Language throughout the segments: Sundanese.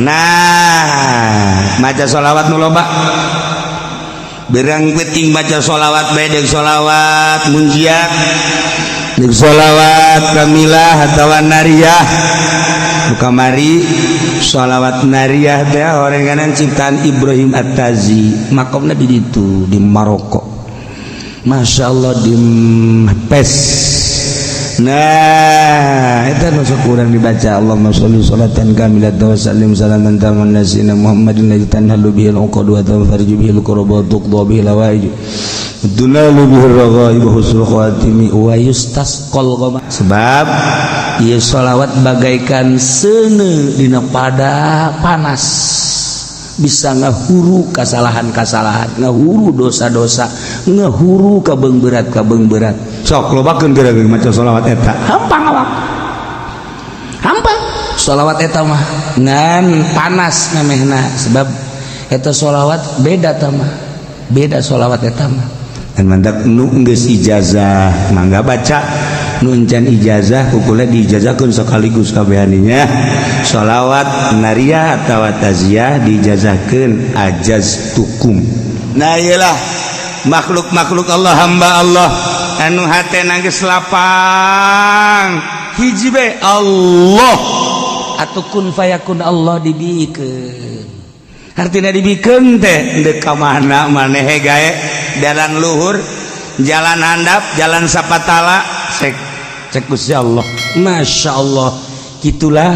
Nah, maca sholawat nu loba, berang penting baca sholawat bae, deuk sholawat munjiat, deuk sholawat kamilah atawa nariyah. Nu kamari sholawat nariyah teh orenganan ciptaan Ibrahim At-Tazi, makomna di ditu, di Maroko. Masya Allah, di Fes. Nah, itu masuk kurang dibaca. Allahumma sholli sholatan kamilatan wa sallim salaman taman ala sayyidina Muhammadin alladzi tanhallu bihil uqad wa tanfariju bihil kurab wa tuqda bihil hawaij tunalu bihir raghaib wa husnul khatimi wa yustasqal ghamam. Sebab ieu sholawat bagaikan seuneu dina pada panas, bisa ngahuru kasalahan-kasalahan, ngahuru dosa-dosa, ngahuru kabeung berat kabeung berat. Sok lobakeun geura maca sholawat eta, hampang awak, hampang sholawat eta mah. Ngan panas memehna, sebab eta sholawat beda ta mah, beda sholawat eta mah. Dan mantak nu geus ijazah mangga baca, nu encan ijazah kukula diijazahkeun sekaligus kabehaninya. Sholawat nariyah atawa taziyah diijazahkeun, ajaztukum. Nah, iyalah makhluk-makhluk Allah, hamba Allah anu hatena geus lapang, hiji be Allah atau kun fayakun. Allah dibikeun, artinya dibikeun teh deuk ka mana maneh gae, jalan luhur, jalan handap, jalan sapatala, sek cek Gusti Allah. Masya Allah, gitulah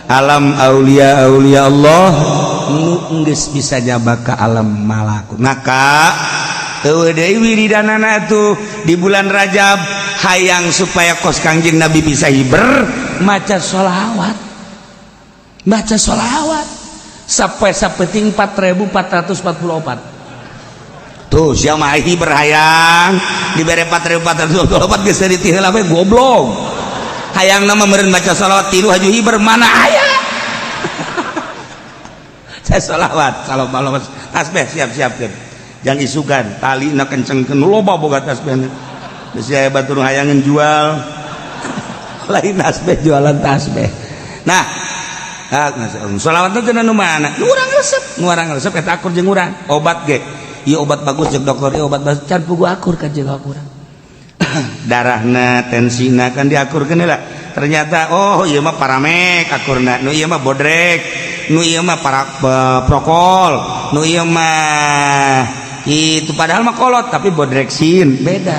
alam aulia aulia Allah nu geus bisa nyaba ka alam malakut. Maka eueuh deui wiridanana tuh di bulan Rajab, hayang supaya kos Kangjeng Nabi bisa hiber, maca sholawat, baca sholawat sampai sapeting 4444. Tuh siapa hiber hayang dibere 4444 geus ti heula we, goblok. Hayang nama meureun maca sholawat tilu haju hiber, mana aya. Saya sholawat kalau malam tasbih siap-siap kan, jangan isukan tali na kencengkeun, loba boga tasbih. Geus aya batur hayangan jual, lain tasbih, jualan tasbih. Nah, sholawat itu nu mana nu urang resep, nu urang resep eta akur jeung urang. Obat ge ieu obat bagus jeung dokter, ieu obat bagus, can pugu akur ka jeung urang. Darahna, tensina kan diakurkeun lah. Ternyata oh, ieu mah paramek akurna, nu ieu mah bodrek, nu ieu mah para prokol, nu ieu mah itu, padahal mah kolot tapi bodreksin beda.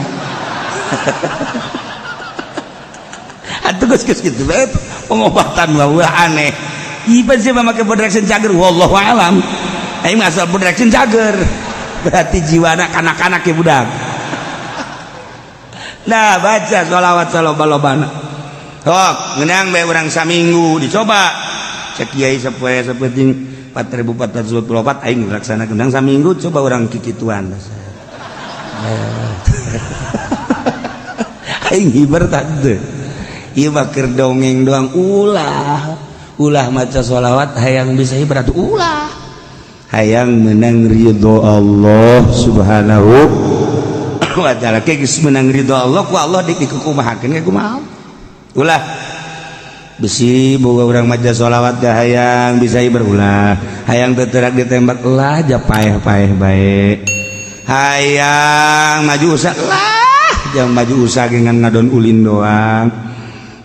Atuh geus geus kitu bae pengobatan mah aneh. Ieu sih mah make bodreksin cager, wallahu alam. Aing asal bodreksin cager berarti jiwana kanak-kanak ya budak. Nah, baca sholawat saloba-lobana. Sok ngeunang bae urang saminggu dicoba. Cek kiai sapoe sapenting 4444 aing laksanakeun ngeunang saminggu, coba urang kikituan. Aing hiber tante. Ieu mah keur dongeng doang, ulah. Ulah maca sholawat hayang bisa hiber atuh, ulah. Hayang menang ridho Allah Subhanahu wa ta'ala. Ke geus menang ridho Allah, ku Allah dik dikukumahakeun ge kumaha. Ulah besi boga urang maca sholawat ga hayang bisa hiber, ulah. Hayang teu ditembak, ulah, ja paeh-paeh bae. Hayang maju usaha lah, jangan maju usaha dengan ngadon ulin doang.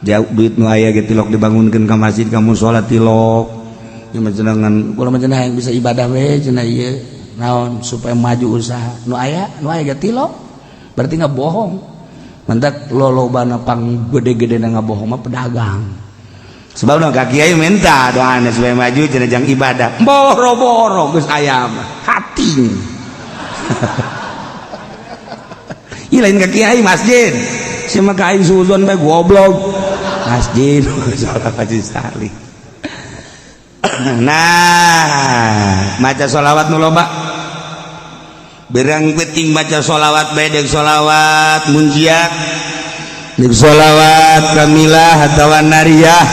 Jauh duit nu aya ge tilok dibangunkeun ka masjid, ka musala tilok. Ya jenengan kula mah cenah hayang bisa ibadah we cenah, ieu naon supaya maju usaha. Nu aya, nu aya ge tilok. Berarti nggak bohong. Mantak lolobana pang gede-gede na ngabohong mah pedagang. Sebab nu ka kiai minta doana supaya maju cenah jang ibadah. Boro-boro geus aya mah hating. Ih, lain ka kiai masjid. Si mah ka aing suuzon bae, goblok. Masjid salat haji sekali. Nah, maca sholawat nu loba. Berang penting baca sholawat bae, deuk sholawat munjiat, deuk sholawat kamilah atawa nariyah.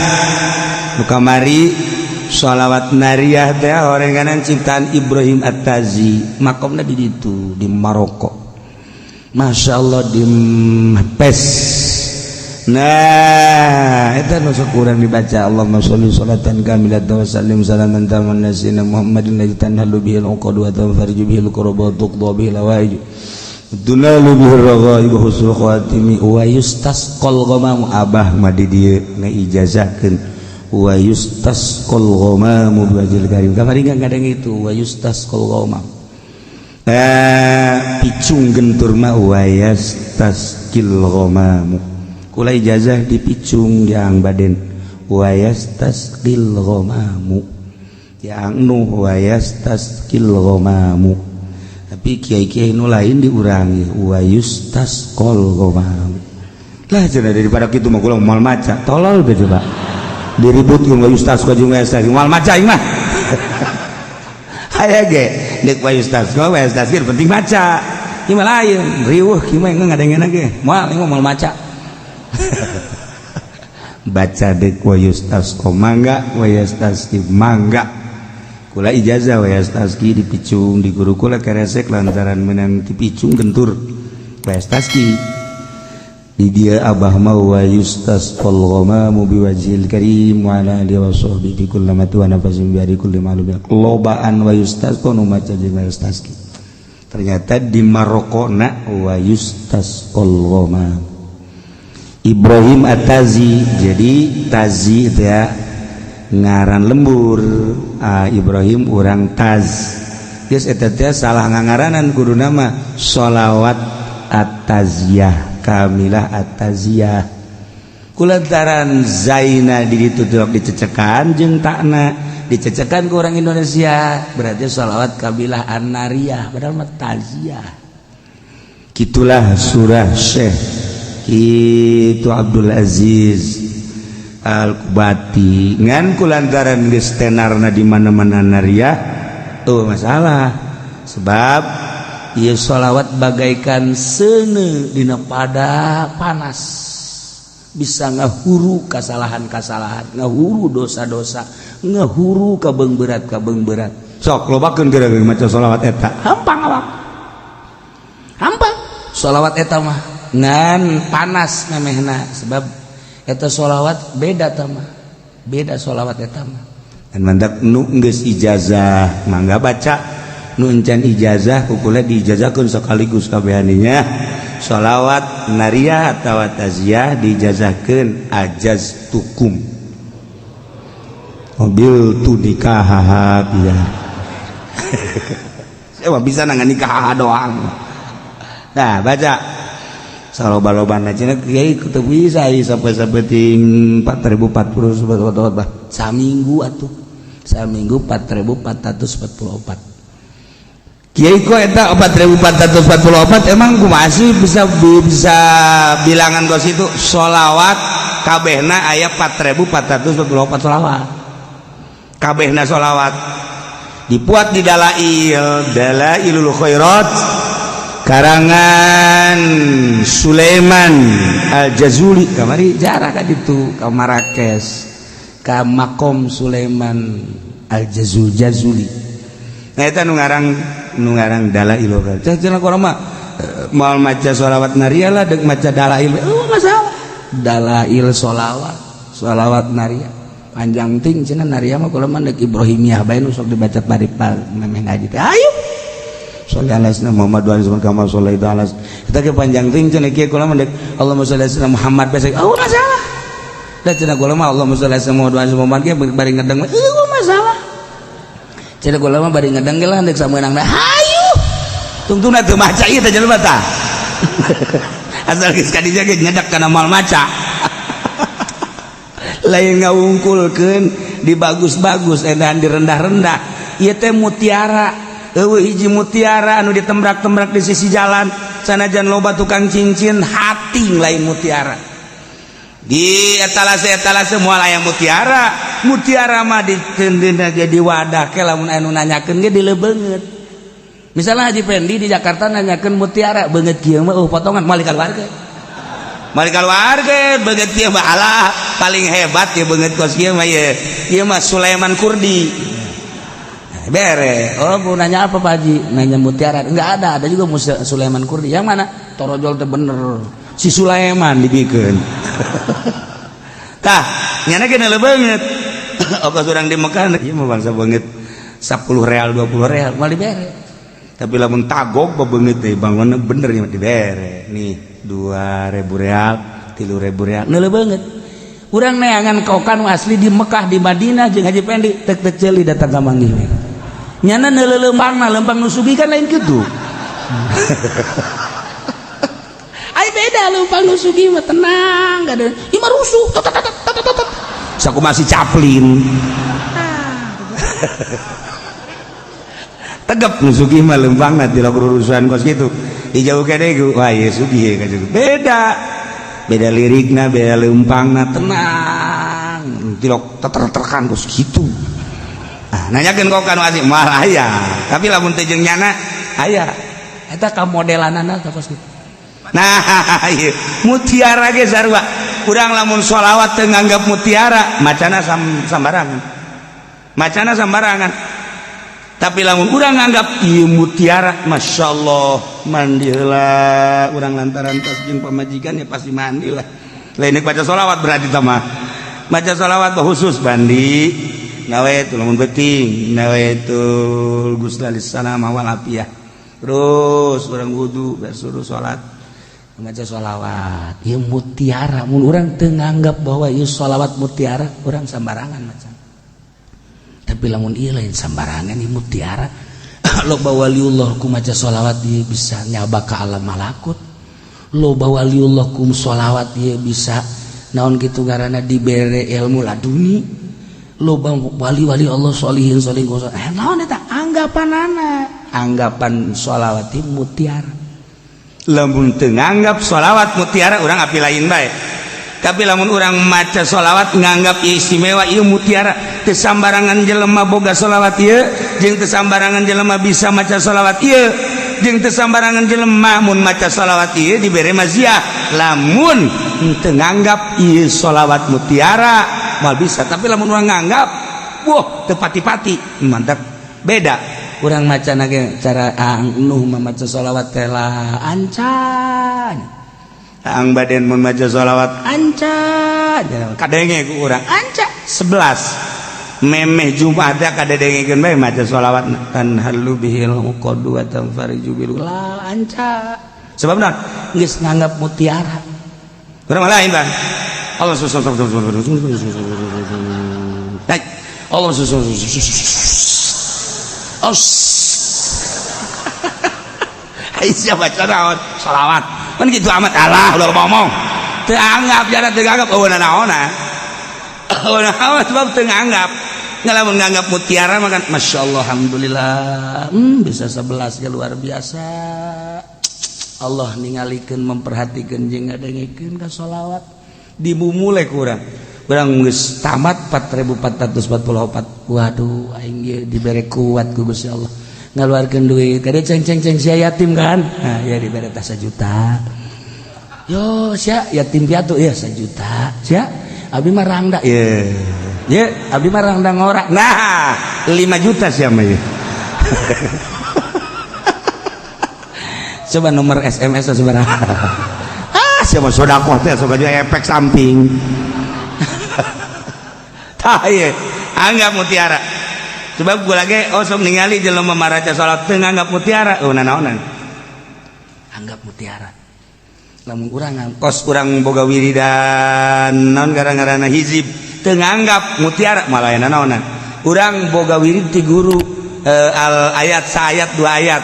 Nu kamari sholawat nariyah teh orenganan ciptaan Ibrahim At-Tazi, makomna di ditu, di Maroko. Masya Allah, di Fes. Nah, eta nu sok urang dibaca Allahumma sholli sholatan kamilatan wa sallim salaman taman ala sayyidina Muhammadin alladzi tanhallu bihil uqad wa tanfariju bihil kurba wa tuqda bihil hawaij tunalu bihir raghaib husnul khatimi wa yustasqal ghamamu. Abah mah di dieu ngaijazahkeun wa yustasqal ghamamu biwajhil karim. Kamari kadang itu wa yustasqal ghamam, eh, picung gentur mah wa yastasqil ghamamu. Kula ijazah dipicung yang baden wa yastasqil ghamamu, yang nuh wa yastasqil ghamamu, tapi kiai-kiai nu lain diurangi wa yustasqal ghamamu. Lah, cenah daripada kitu mah kula moal maca. Tolol teh, coba diributkeun wa yustasqa jeung wa yastasqil, moal maca ieu mah. Aya ge deuk wa yustasqa wa yastasqil, penting maca. Ieu mah lain, riweuh kieu mah ngadengena ge moal, ieu mah moal maca. Baca dek wa yustasqa mangga, wa yastasqi mangga. Kula ijazah wa yastasqi dipicung di guru kula keresek lantaran menang dipicung gentur wa yastasqi. Di dia abah ma wa yustasqal ghamamu biwajhil karim wa ala alihi wa sahbihi bi kulli ma wa nafasin bi kulli ma'lum. Lobaan wa yustasqa nu maca jeung wa yastasqi. Ternyata di Marokona wa yustasqal ghamam. Ibrahim At-Tazi, jadi Tazi itu ya ngaran lembur. Ah, Ibrahim urang Taz geus eta teh salah ngangaranan, kudu nama sholawat At-Taziyah, Kamilah At-Taziyah. Kulantaran Zaina di ditu dicecekan jeung takna dicecekan ke orang Indonesia, berarti sholawat Kabilah An-Nariyah, padahal mah Taziyah. Gitulah surah Syekh itu Abdul Aziz Al-Kubati. Ngan kulantaran geus tenarna di mana-mana nariah, oh masalah, sebab ieu sholawat bagaikan seuneu dina pada panas, bisa ngahuru kesalahan-kesalahan, ngahuru dosa-dosa, ngahuru kabeung berat kabeung berat. Sok lobakeun geura maca sholawat eta, hampang awak, hampang sholawat eta mah. Ngan panas memehna, sebab eta sholawat beda tah mah, beda sholawat eta mah. Dan mantak nu geus ijazah mangga baca, nu encan ijazah kukula diijazahkeun sekaligus kabehaninya sholawat nariyah atawa taziyah diijazahkeun. Ajaz tukum mobil tu nikah ya. Saya mah bisa nangan nikah doang. Nah, baca saloba-lobana cenah kiai teu bisa sampai sapeting 4040 sobat saminggu atuh, saminggu 4444. Kiai kok eta 4444 emang kumaha sih bisa bisa bilangan kos itu? Sholawat kabehna aya 4444 sholawat kabehna. Sholawat dibuat di Dalail, Dalailul Khairat karangan Sulaiman Al-Jazuli. Kamari jarah ka ditu ka Marrakesh, ka makom Sulaiman Al-Jazul Jazuli. Nah, eta nu ngarang, nu ngarang Dalailul Khairat. Cenah urang mah moal maca sholawat naria lah, deuk maca dalail. Oh, masalah dalail sholawat, sholawat naria panjang ting cenah. Naria mah kula mah deuk Ibrahimiyah bae nu sok dibaca bari memeh ngaji teh. Ayo sholli ala sayyidina Muhammad wa ala kama shallaita ala kita ke panjang ting cenah. Kieu kula mah deuk Allahumma sholli ala sayyidina Muhammad bae. Oh, masalah da cenah kula mah Allahumma sholli ala sayyidina Muhammad wa ala Muhammad ge bari ngedeng. Oh, masalah cenah kula mah bari ngedeng ge lah deuk sameunang. Hayu tungtungna teu maca ieu teh jelema tah, asal geus ka dinya ge nyedak kana moal maca. Lain ngawungkulkeun di bagus-bagus edan di rendah-rendah. Ieu teh mutiara, eueuh hiji mutiara anu ditembrak-tembrak di sisi jalan. Sanajan loba tukang cincin hati, lain mutiara di etalase etalase moal aya mutiara. Mutiara mah dikeundeuna ge di wadah ke, lamun anu nanyakeun ge dilebeungeut. Misalnya Haji Pendi di Jakarta nanyakeun mutiara beungeut kieu mah, oh potongan moal dikaluarkeun, moal dikaluarkeun beungeut kieu mah. Alah, paling hebat ya beungeut kos kieu mah ye, ieu mah Sulaiman Kurdi bere. Oh, mau nanya apa, Pak Haji? Nanya mutiara. Enggak ada. Ada juga Sulaiman Kurdi. Yang mana? Torojol teh bener. Si Sulaiman dibikeun. Tah, nyana ge neuleuh beungeut. Ongkos urang di Mekah ieu mah bangsa beungeut 10 real 20 real moal dibere. Tapi lamun tagog beungeut teh bangunna bener nya dibere. Nih 2000 real, 3000 real neuleuh beungeut. Urang neangan kokan asli di Mekah, di Madinah jeung Haji Pendi tek tek ceuli datang ka manggih. Nyana neuleuh lempangna, lempang nu sugih kan lain kitu. Ai beda lempang nu sugih mah tenang, gak ada. Ieu mah rusuh. Tot tot tot tot tot. Saku masih Chaplin. Tegep nu sugih mah lempangna tilok rurusuhan kos kitu. Dijauh kene ku, wah ieu sugih ka. Beda. Beda lirikna, beda lempangna, tenang. Tilok teter-terkan kos kitu. Ah, nanyakeun kok kanu asli moal aya. Tapi lamun teu jeung nyana aya. Eta ka modelanana teh kos kitu. Nah, ieu mutiara ge sarua. Urang lamun sholawat teu nganggap mutiara, macana sambarangan. Macana sambarangan. Tapi lamun urang nganggap ieu mutiara, masyaallah, mandi heula urang lantaran tos jeung pamajikan ya pasti mandi lah. Lain baca sholawat berarti tah mah. Baca sholawat khusus mandi. Nawaitu lamun beuting, nawaitul ghusla lissalama wal afiyah. Terus urang wudu, beres salat, maca sholawat. Ieu mutiara, mun urang teu nganggap bahwa ieu sholawat mutiara, urang sambarangan maca. Tapi lamun ieu lain sambarangan, ieu mutiara. Loba waliullah ku maca sholawat ieu bisa nyaba ka alam malakut. Loba waliullah ku sholawat ieu bisa naon kitu ngaranna dibere ilmu laduni. Loba wali-wali Allah sholihin sholihin naon eta anggapanana, anggapan sholawat ieu mutiara. Lamun teu nganggap sholawat mutiara, urang api lain bae. Tapi lamun urang maca sholawat nganggap istimewa ieu mutiara, teu sambarangan jelema boga sholawat ieu, jeung teu sambarangan jelema bisa maca sholawat ieu, jeung teu sambarangan jelema mun maca sholawat ieu dibere maziah. Lamun teu nganggap ieu sholawat mutiara moal bisa. Tapi lamun urang nganggap, wah teu pati-pati, mantap beda. Urang maca ge cara Ang Nuh maca sholawat teh lah ancan. Ang Baden mun maca sholawat anca, kadenge ku urang anca 11 memeh Jumat teh kadengekeun bae maca sholawat tanhallu bihil uqadu wa tanfariju bil la anca. Sebabna geus nganggap mutiara. Urang mah lain, Bang. Allah Allah siapa baca naon sholawat kan gitu amat Allah udah ngomong teu anggap jara teu anggap eueuh naonna eueuh naon sebab teu nganggap. Ngalamun nganggap mutiara mah kan masyaallah alhamdulillah, bisa 11 ya luar biasa. Allah ningalikeun memperhatikeun jeung ngadengekeun ka sholawat dimumule ku urang. Urang geus tamat 4444, waduh aing ge dibere kuat ku Gusti Allah ngaluarkeun duit kade ceng ceng ceng sia yatim kan, nah ya dibere tah 1 juta, yo sia yatim piatu ya 1 juta, sia abdi mah rangda ye ye abdi mah rangda ngora, nah 5 juta sia mah ye. Coba nomor SMS seberapa? Ah sia mah sedekah teh sok aja efek samping. Tah ieu anggap mutiara. Sebab gua lagi oh sok ningali jelema maraca salat teu nganggap mutiara, oh nanaonan. Anggap mutiara. Lamun urang kos urang boga wiridan naon gara-garana hizib teu nganggap mutiara malah nanaonan. Urang boga wirid ti guru al ayat saayat dua ayat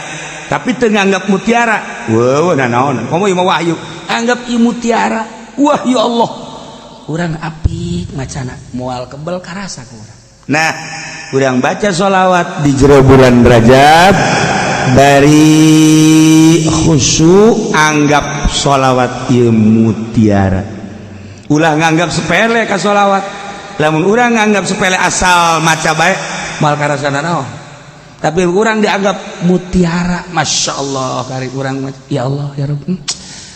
tapi teu nganggap mutiara. Weuh nanaonan. Komo ieu mah wahyu. Anggap ieu mutiara. Wah ya Allah. Urang apik macana moal kebel karasa ku urang. Nah, urang baca sholawat di jero bulan Rajab dari khusyuk anggap sholawat ieu mutiara. Ulah nganggap sepele ka sholawat. Lamun urang nganggap sepele asal maca bae moal karasana naon. Tapi urang dianggap mutiara, masya Allah kari urang ya Allah ya Rabb,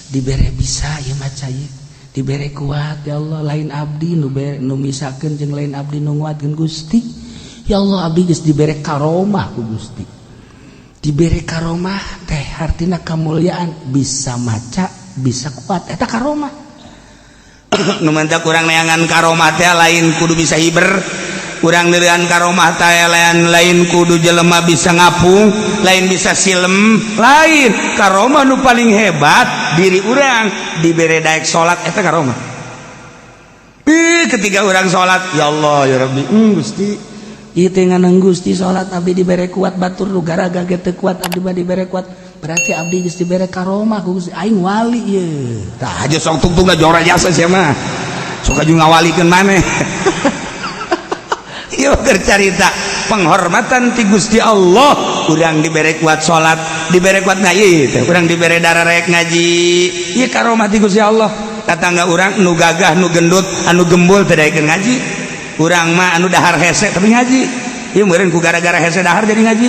dibere bisa ieu maca ieu. Dibere kuat ya Allah, lain abdi nu nu misakeun jeung lain abdi nu nguatkeun Gusti. Ya Allah abdi geus dibere karomah ku Gusti. Dibere karomah teh hartina kamuliaan bisa maca Bisa kuat eta karomah. Nu mantap kurang neangan karomah teh lain kudu bisa hiber, kurang neangan karomah teh lain lain kudu jelema bisa ngapung, lain bisa silem, lain. Karomah nu paling hebat diri urang dibere daek salat, eta karomah. Ih, ketika urang salat, ya Allah, ya Rabbi, Gusti, ieu teh nganang Gusti salat abdi dibere kuat, batur nu garaga ge teu kuat, abdi mah dibere kuat, berarti abdi geus dibere karomah ku Gusti, aing wali ieu. Tah, aja sok tungtung jora jasa sia mah, sok aju ngawalikeun maneh. Ieu keur carita penghormatan ti Gusti Allah, urang dibere kuat salat, dibere kuat ngaji teh, urang dibere darah rek ngaji, ieu karomah ti Gusti Allah. Tatangga urang nu gagah, nu gendut, anu gembul teu daekeun ngaji, urang mah anu dahar hese tapi ngaji. Ieu meureun ku gara-gara hese dahar jadi ngaji,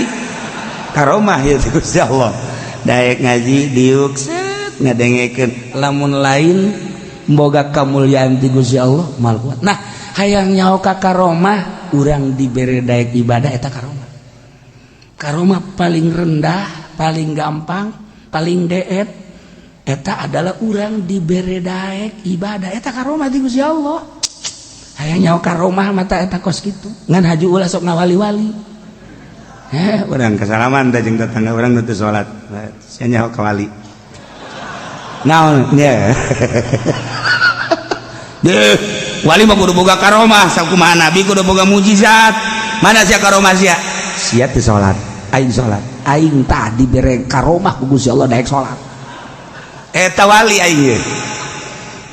karomah ieu ti Gusti Allah. Daek ngaji diuk set ngadengekeun, lamun lain boga kamulyaan ti Gusti Allah mal kuat. Nah, hayang nyaho ka karomah, urang dibere daek ibadah, eta karomah. Karomah paling rendah, paling gampang, paling deet eta adalah urang dibere daek ibadah, eta karomah ti Gusti Allah. Hayang nyaho karomah mata eta kos kitu, ngan haju ulah sok ngawali-wali. Eh, urang kesalaman teh jeung tetangga urang nu teu salat, sia nyaho ka wali naon nya. Deh, wali mah kudu boga karomah, sakumaha nabi kudu boga mujizat. Mana sia karomah sia? Sia teu salat, aing salat, aing tah dibere karomah ku Gusti Allah daek salat, eta wali aing ye.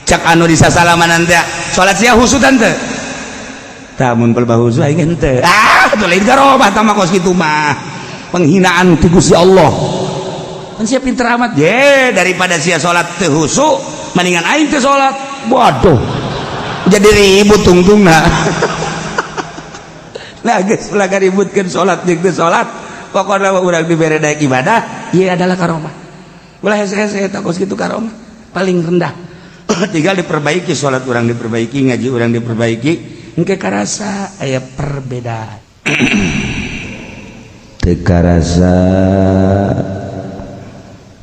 Cak anu disasalamanan teh, salat sia husutan teu? Tah, mun pelbah husu aing henteu. Ah, teu lain karomah tah mah, kos kitu mah penghinaan ti Gusti Allah. Kan sia pinter amat ye, daripada sia salat teu husu mendingan aing teu salat. Waduh, jadi ribut tungtungna. Nah, geus ulah ributkeun salat jeung teu salat, pokokna mah urang dibere daek ibadah, ieu adalah karomah. Ulah hese-hese, eta kos kitu karomah paling rendah. Tinggal diperbaiki salat urang, diperbaiki ngaji urang, diperbaiki, engke karasa aya perbedaan. Teu karasa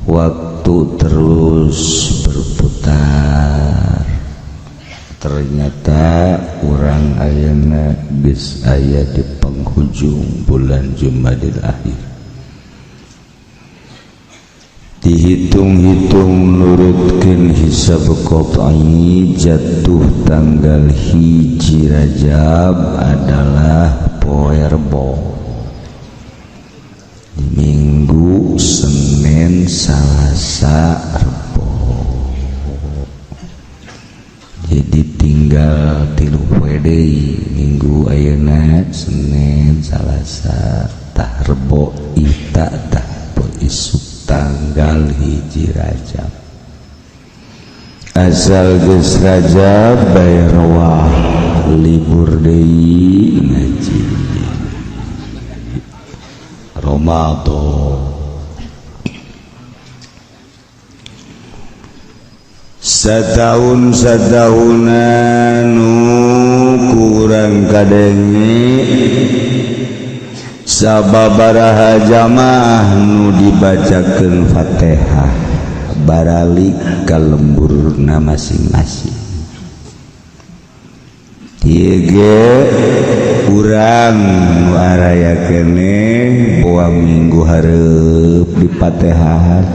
waktu terus berputar, ternyata urang ayeuna geus aya di penghujung bulan Jumadil Akhir. Dihitung-hitung nurutkeun hisab qat'i, jatuh tanggal 1 Rajab adalah poe Rebo, di Minggu, Senin, Salasa, Rebo, jadi tinggal 3 poe deui. Minggu ayeuna, Senin, Salasa, tah Rebo ita, tah isuk tanggal 1 Rajab. Asal geus Rajab bae rawah, libur deui, ngaji Ramadan. Setahun setahunan kurang kadenge sababaraha jamaah nu dibacakeun Fatihah baralik ka lemburna masing-masing. Ieu ge urang nu araya keneh, boa minggu hareup di Fatehahan,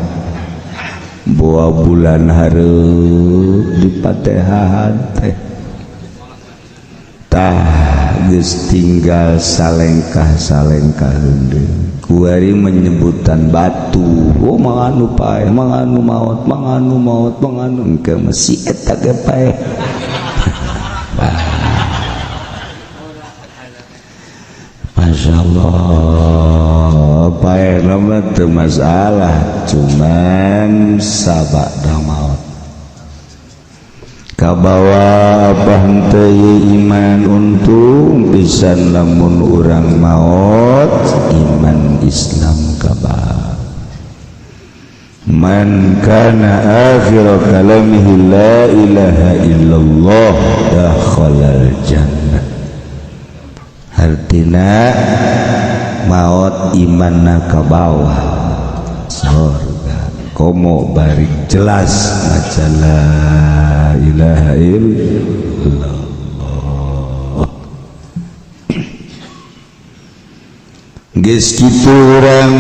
boa bulan hareup di Fatehahan teh. Tah, geus tinggal salengkah salengkah heundeung. Kuari menyebutan batu, oh, manganu paeh, manganu maot, manganu maot, manganu, engke mesi eta ge paeh. Masya Allah, paeh mah teu masalah, cuman sabada maot kabawa apa henteu iman. Untung pisan lamun urang maot iman Islam kabawa. Man kana akhir kalamihi la ilaha illallah dakhalal jannah. Artina maot imanna ka bawah surga. Komo bari jelas maca la ilaha illallah. Geus kitu urang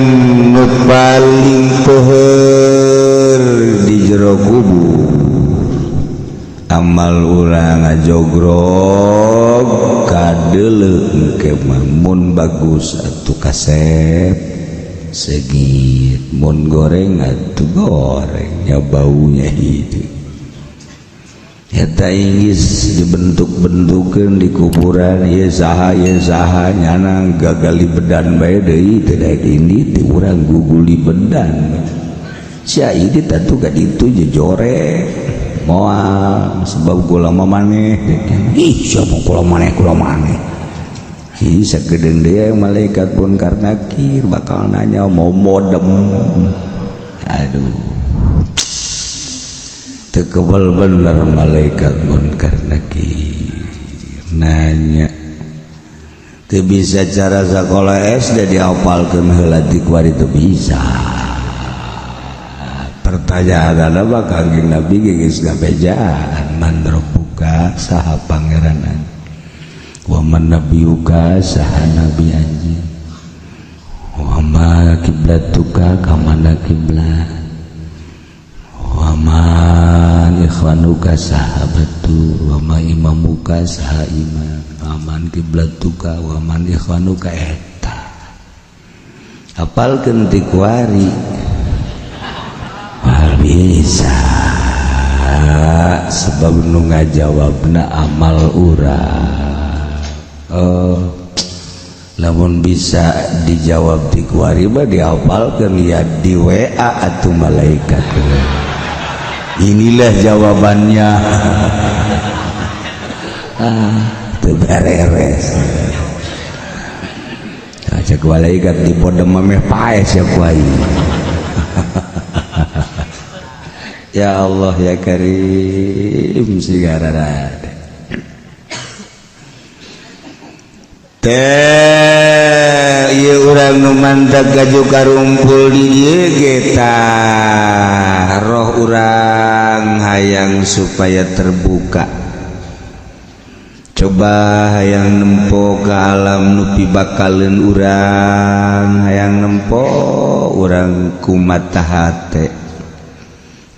nu paling peuheur di jero kubur, amal urang ngajogrog kadeuleu engke mah. Mun bagus atuh kasep segit, mun goreng atuh goreng nya baunya hidup. Eta inggis dibentuk-bentukeun di kuburan, ieu saha ieu saha, nyana gagal di bedan bae deui teu daek indi teh urang gugul di bedan. Sia ieu tatu ka ditu jejore moal sebab kula mah maneh. Ih sia mah kula maneh kula maneh. Ih sagedeung deui malaikat pun karena kir bakal nanya mau modem. Aduh. Tekebal bener malaikat munkar nakir nanya teu bisa cara sekolah SD diapalkeun heula ti kuari teu bisa. Pertanyaan apa Kangjeng Nabi geus ngabejaan man rabbuka saha pangeran anjeun, wa man nabiyuka saha nabi anjeun, wa ma kiblatuka ka mana kiblat, waman ikhwanuka sahabatu, wama imamuka saha imam, waman kiblatuka waman ikhwanuka. Eta apalkeun ti kuari moal bisa sebab nu ngajawabna amal urang. Oh, lamun bisa dijawab ti kuari mah diapalkeun ya di WA atuh malaikat. Inilah jawabannya. Ah, teu beres. Cek malaikat di podem meh paes ya ku aing. Ya Allah ya Karim sigararade. Teh ieu urang nu mantak gaju karumpul di dieu ge tah roh urang hayang supaya terbuka. Coba hayang nempo ka alam nu pibakaleun urang, hayang nempo urang kumata hate.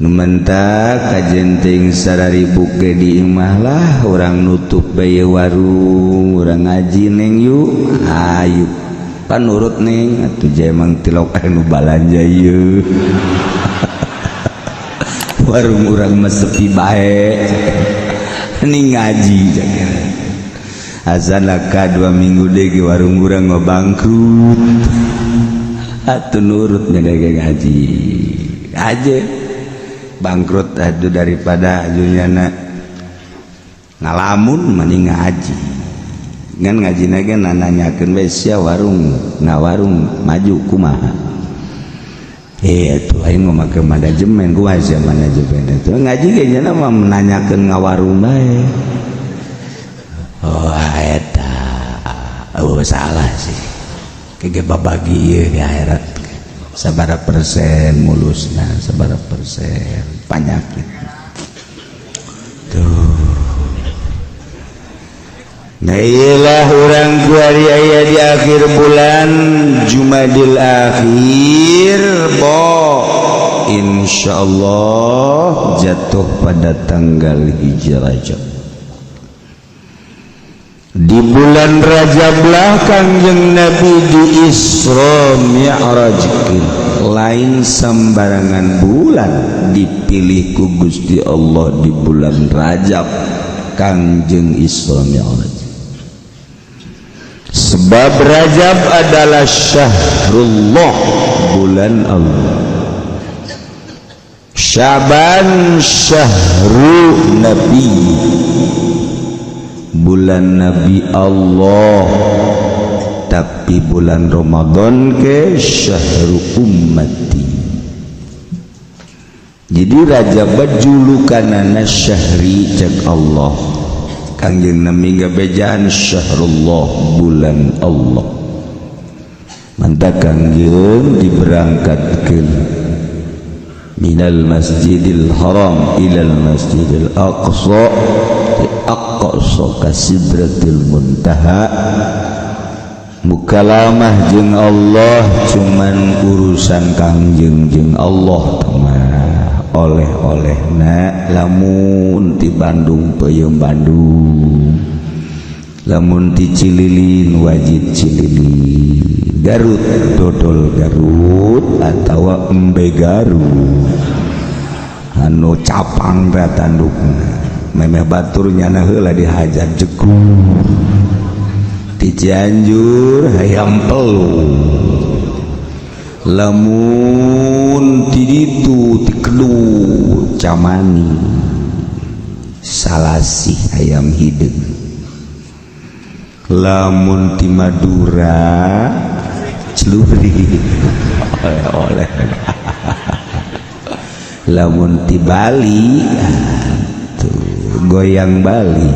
Nu mentak kajenting sararibuk ge di imah lah urang nutup bae warung, urang ngaji neng yuk, ayu. Panurut neng atuh jemang tilok anu balanja ieu. Warung urang mah sepi bae. Ning ngaji azan laka 2 minggu deui warung urang mah bangkrut. Atuh nurut nya ge ngaji aja bangkrut atuh daripada ajunyana ngalamun mending ngaji. Ngan ngajina ge nananyakeun we sia warung ngawarung maju kumaha. Tuh aing mah make manajemen kumaha sia manajemen itu ngaji ge nya mah menanyakeun ngawarung bae. Oh eta oh salah sih. Kege babagi ieu di akhirat sabaraha persen mulusna, sabaraha persen panyakit. Tuh. Nah iyalah urang kuari aya di akhir bulan Jumadil Akhir bo insyaallah jatuh pada tanggal hiji Rajab. Di bulan Rajab lah Kangjeng Nabi di Isra Mi'rajkeun. Lain sembarangan bulan dipilih ku Gusti Allah di bulan Rajab Kangjeng Isra Mi'raj. Sebab Rajab adalah syahrullah, bulan Allah. Syaban syahru Nabi, bulan Nabi Allah. Tapi bulan Ramadan ke syahru ummati. Jadi Rajab julukanana syahri cek Allah. Kangjeng Nabi ngabejaan syahrullah, bulan Allah. Mantap Kangjeng diberangkatkeun Minal Masjidil Haram ilal Masjidil Aqsa, ti Aqsa ka Sidratil Muntaha. Mukalamah jeung Allah cuman urusan Kangjeng jeung Allah mah. Oleh-olehna lamun ti Bandung peuyeum Bandung, lamun ti Cililin wajib Cililin, Garut dodol Garut atawa embe Garut anu capang teh tandukna, memeh batur nyana heula dihajar jegur. Di Cianjur hayam pelung, lamun ti ditu ti Kedu camani salasih hayam hideung, lamun ti Madura celuri oleh-oleh, lamun ti Bali tuh goyang Bali.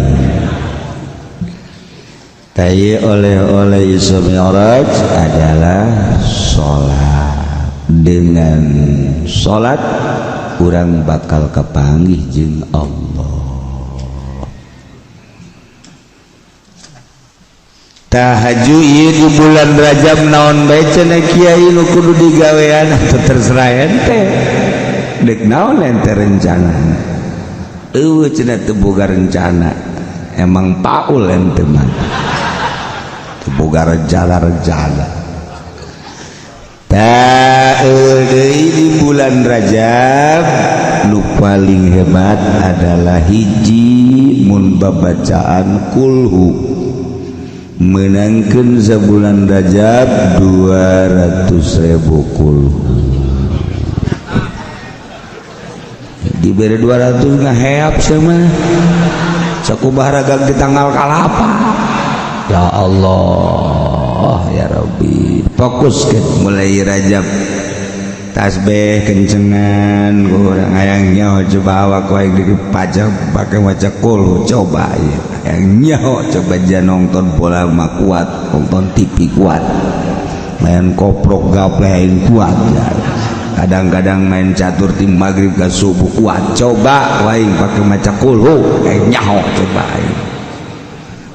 Tai oleh-oleh Isra Mi'raj adalah sholat. Dengan sholat urang bakal kepanggih jeung Allah. Tahajud ieu di bulan Rajab naon bae cenah kiai nu kudu digawean atau terserah ente. Dek naon ente rencana? Eueuh cenah teu boga rencana. Emang paul ente mah. Teu boga rencana-rencana. Tah deui di bulan Rajab nu paling hebat adalah hiji mun babacaan kulhu menangkan sebulan Rajab 200.000 kulhu. Diberi 200 ngaheap sama sakubah ragag di tanggal kalapa. Ya Allah ya Rabbi, fokus ke mulai Rajab tasbih kencengan kurang hayang nyaho coba awak wae dipajak pakai maca kulhu coba ya. Hayang nyaho coba jangan nonton bola mah kuat, nonton TV kuat, main koprok gaple aing kuat ya. Kadang-kadang main catur tim maghrib ke subuh kuat, coba wae pakai maca kulhu hayang nyaho coba aing.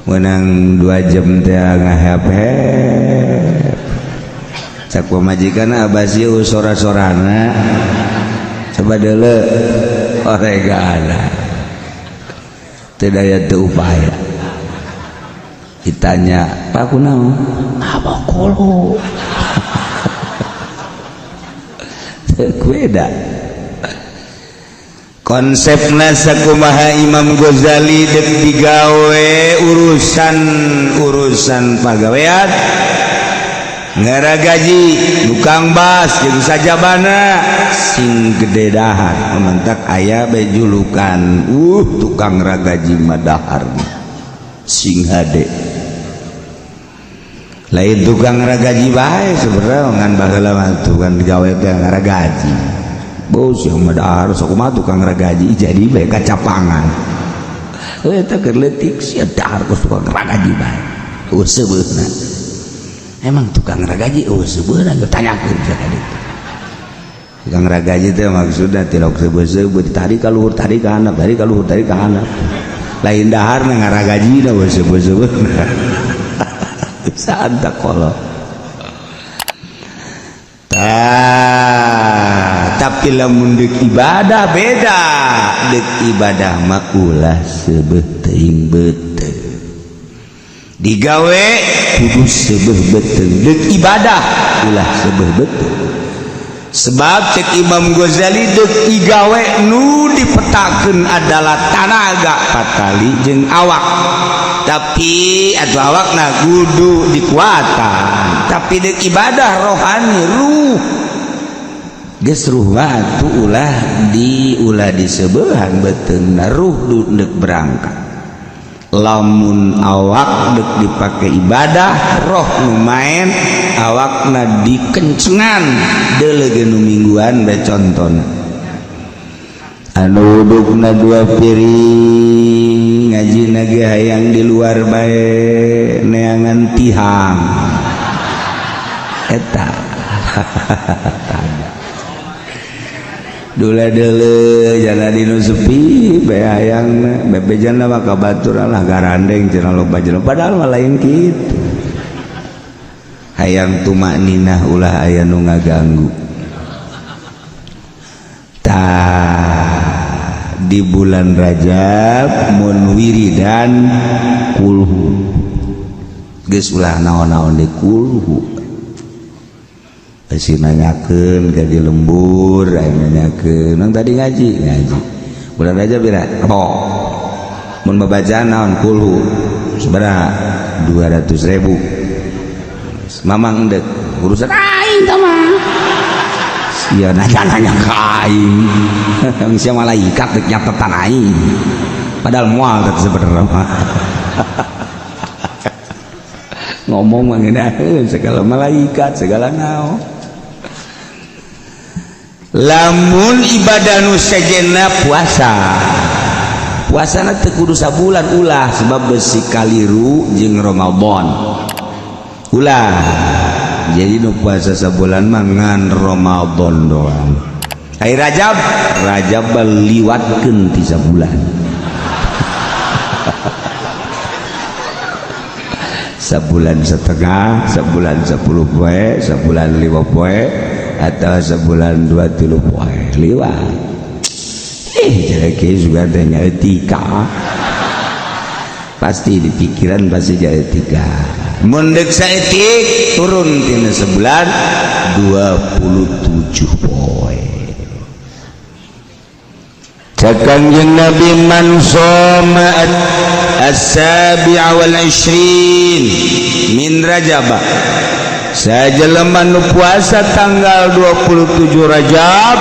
Menang 2 jam teh ngahep-hep. Cak pamajikan abasi sora-sorana coba deuleu oregana teu daya teu upaya. Ditanya, "Pak kunaon?" "Apa kulhu." Teu beda. Konsepna sakumaha Imam Ghazali dek digawe urusan-urusan pagawean ngaragaji tukang bas jeung sajabana sing gede dahar mantak aya bae julukan tukang ragaji madahar sing hade lain tukang ragaji bae sebenarnya ngan baheula mah tukang digawe teh ngaragaji bos yang madahar sakumaha tukang ragaji jadi bae kacapangan eta keur leutik sia dahar kos tukang ragaji bae eueuh seubeuna. Emang tukang ragaji eueuh seubeuna tanyakeun sakali. Tukang ragaji teh maksudna tilok seubeut-seubeut ditarik ka luhur, tarik ka handap, tarik ka luhur, tarik ka handap. Lain daharna ngaragajina eueuh seubeut-seubeutna. Saanta kolot. Tah, tapi lamun deuk ibadah beda. Deuk ibadah mah ulah seubeuh teuing beuteung. Digawe kudu seubeuh beuteung. Deuk ibadah ulah seubeuh beuteung. Sebab cek Imam Ghazali deuk igawe nu dipetakeun adalah tanaga patali jeung awak. Tapi atuh awakna kudu dikuatan. Tapi deuk ibadah rohani ruh geus ruh mah atuh ulah di ulah disebeuhan beuteungna ruh deuk berangkat. Lamun awak dek dipake ibadah roh nu main awakna dikencengan deuleu nu mingguan bae contona anu udukna 2 piring ngajina ge hayang di luar bae neangan tihang eta. Dule dele jana dinu sepi bae hayangna bebejana mah ka batur lah garandeng cenah loba jelema padahal mah lain kitu. Hayang tumakninah ulah aya nu ngaganggu. Tah di bulan Rajab mun wiridan kulhu geus ulah naon-naon di kulhu. Besi nanyakeun ka di lembur, aing nanyakeun. Nang tadi ngaji, ngaji. Bulan Rajab bira? Rebo. Mun babacaan naon kulhu? Sabaraha? 200.000. Mamang endek urusan aing tah mah. Sia nanya-nanya ka aing. Sia malaikat rek nyatetan aing. Padahal moal teh sebenarnya mah. Ngomong mah ngeunah segala malaikat segala naon. Lamun ibadah nu sejenna puasa, puasana teu kudu sabulan ulah sebab besi kaliru jeung Ramadan ulah. Jadi nu puasa sabulan mah ngan Ramadan doang. Hari Rajab, Rajab liwatkeun ti sabulan. Sabulan setengah, sabulan 10 poe, sabulan 5 poe, atau sebulan 2-3 poe liwat. Jadi juga adanya etika. Pasti di pikiran pasti jadi etika. Mun deuk saeutik turun tina sebulan 27 poe. Cek Kangjeng Nabi man shoma as-sabi'a wal 20 min Rajab. Sajelema nu puasa tanggal 27 Rajab,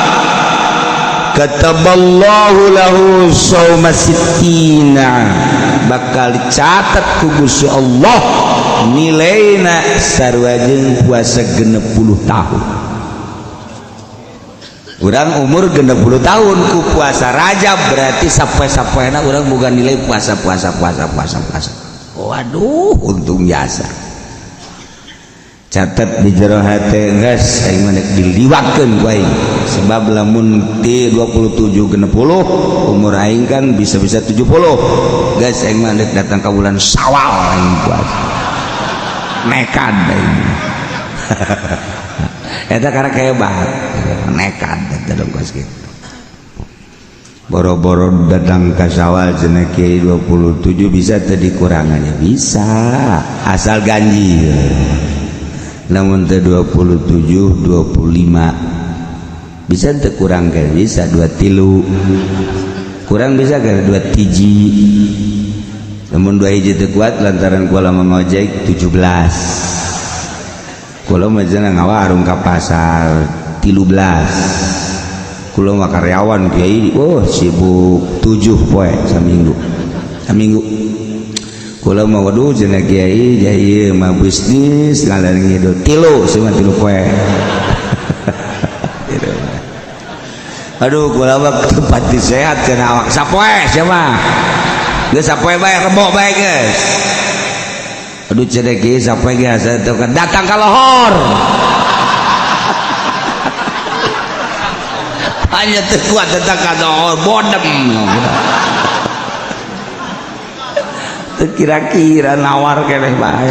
kataballahu lahu shauma sittina, bakal dicatat ku Gusti Allah nilaina sarua jeung puasa 60 tahun. Urang umur 60 tahun ku puasa Rajab berarti sapoe-sapoena urang boga nilai puasa puasa puasa puasa puasa. Waduh, untung jasa. Catat di jero hate geus aing mah diliwatkeun ku aing. Sebab lamun ti 27 60 umur aing kan bisa-bisa 70. Geus aing mah datang ka bulan Syawal aing puasa. Nekat aing. Eta karek hebat, nekat eta dong kos kitu. Boro-boro datang ka Syawal cenah kiai 27 bisa teu dikurangannya bisa asal ganjil. Namun teh 27 25 bisa teu kurang ke bisa 2 tilu kurang bisa ke 2 hiji. Namun 2 hiji teu kuat lantaran kula mengojek 17 kula mah cenah ngawarung ka pasar 13 kula mah karyawan kiai oh sibuk 7 poe saminggu saminggu kula mah waduh cenah kiai ieu mah bisnis ngalar ngidul tilu cuma 3 poe. Aduh kula mah tempat sehat cenah awak sapoe sia mah geus sapoe bae rebo bae geus. Aduh cenah kiai sapoe geus datang ka lohor hanya teu kuat datang ka lohor bodem. Kira-kira nawar keneh bae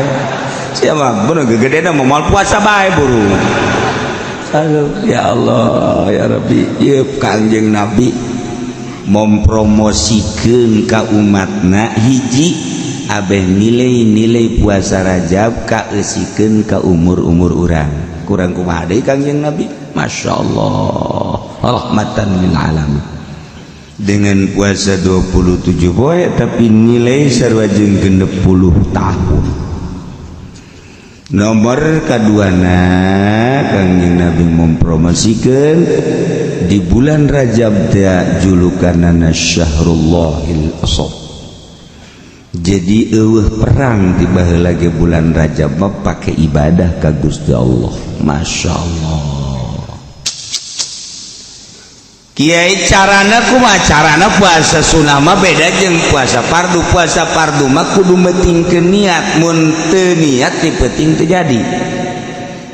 siapa bener gegedena moal puasa bae buru. Aduh ya Allah ya Rabbi, ieu Kangjeng Nabi mempromosikeun ka umatna hiji abeh nilai-nilai puasa Rajab kaeusikeun ka umur-umur urang. Kurang kumaha deui Kangjeng Nabi? Masya Allah, rahmatan lil alamin. Dengan puasa 27 poe tapi nilai sarua jeung 60 tahun. Nomor kaduana Kangjeng Nabi mempromosikeun di bulan Rajab teh julukanana Syahrullahil Asad. Jadi eueuh perang di baheula ge bulan Rajab mah pake ibadah ka Gusti Allah. Masya Allah. Kiai carana kumaha? Carana puasa sunah mah beda jeung puasa fardu. Puasa fardu mah kudu metingkeun niat, mun teu niat ti peuting teu jadi.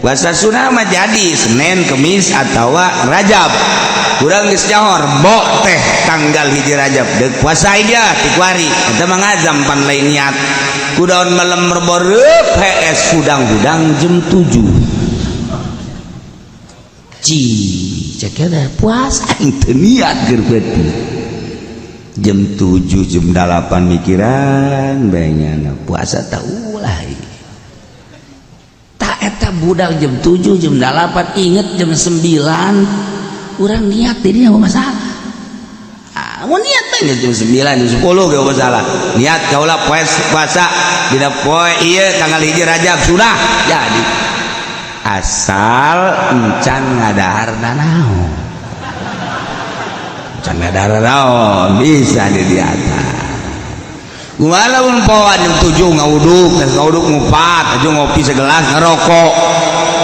Puasa sunnah mah jadi Senin, Kemis atawa Rajab. Urang geus nyaho Rebo teh tanggal 1 Rajab. Deuk puasa aja ti kuari. Eta mah ngazam pan lain niat. Kudaon malam Rebo reup hees hudang-hudang jam 7. Ci, cek eta puasa aing teu niat keur peuting. Jam 7 jam 8 mikiran bae nyana puasa tah ulah. Tak eta budak jam 7 jam 8 inget jam 9 urang niat jadi nggak masalah. Ah, mau niat teh jam 9 jam 10 gak masalah. Niat kaulah puasa dina poe ieu tanggal 1 Rajab sudah jadi. Asal encan ngadahar nanaon. Encan ngadahar naon bisa di diata. Walaupun poan jam 7 ngawuduk, geus ngawuduk ngupat, aja ngopi segelas ngerokok.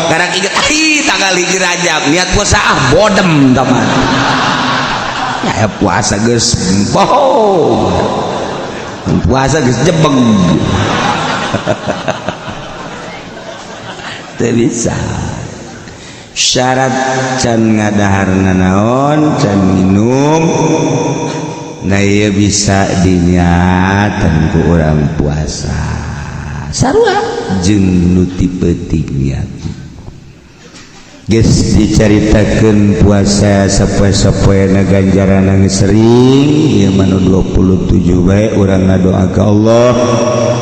Karena inget, ai tanggal 1 Rajab, niat puasa ah bodem teman. Ya puasa geus bohong. Puasa geus jebeng. Teu bisa. Syarat can ngadahar nanaon, can minum. Nah ieu bisa diniatan ku urang puasa. Sarua jeung nu ti peuting niat. Geus dicaritakeun puasa sapoe-sapoena ganjaran geus sering ieu mah nu 27 bae urang ngadoa ka Allah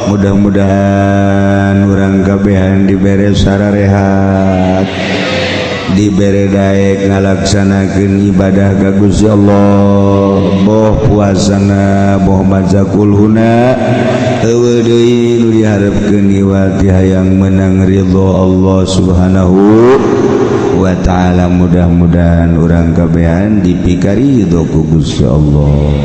mudah-mudahan urang kabehan dibere sararehat dibere daek ngalaksanakeun ibadah ka Gusti Allah boh puasana boh maca kulhuna eueuh deui nu diharepkeun iwati hayang menang ridho Allah Subhanahu wa ta'ala. Mudah-mudahan urang kabehan dipikaridho ku Gusti Allah.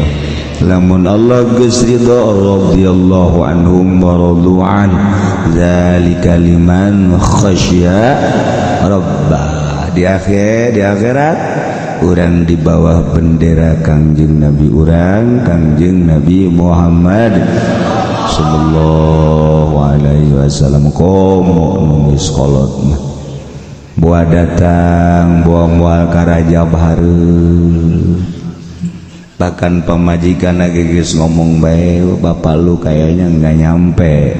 Lamun Allah geus ridho radhiyallahu anhum wa radu an zalika liman khasya rabbah. Di akhir di akhirat urang di bawah bendera Kangjeng Nabi urang Kangjeng Nabi Muhammad sallallahu alaihi wasallam. Komo nu geus kolot mah buah datang buah moal ka Rajab hareup. Bahkan pamajikan lagi geus ngomong bae bapak lu kayaknya nggak nyampe.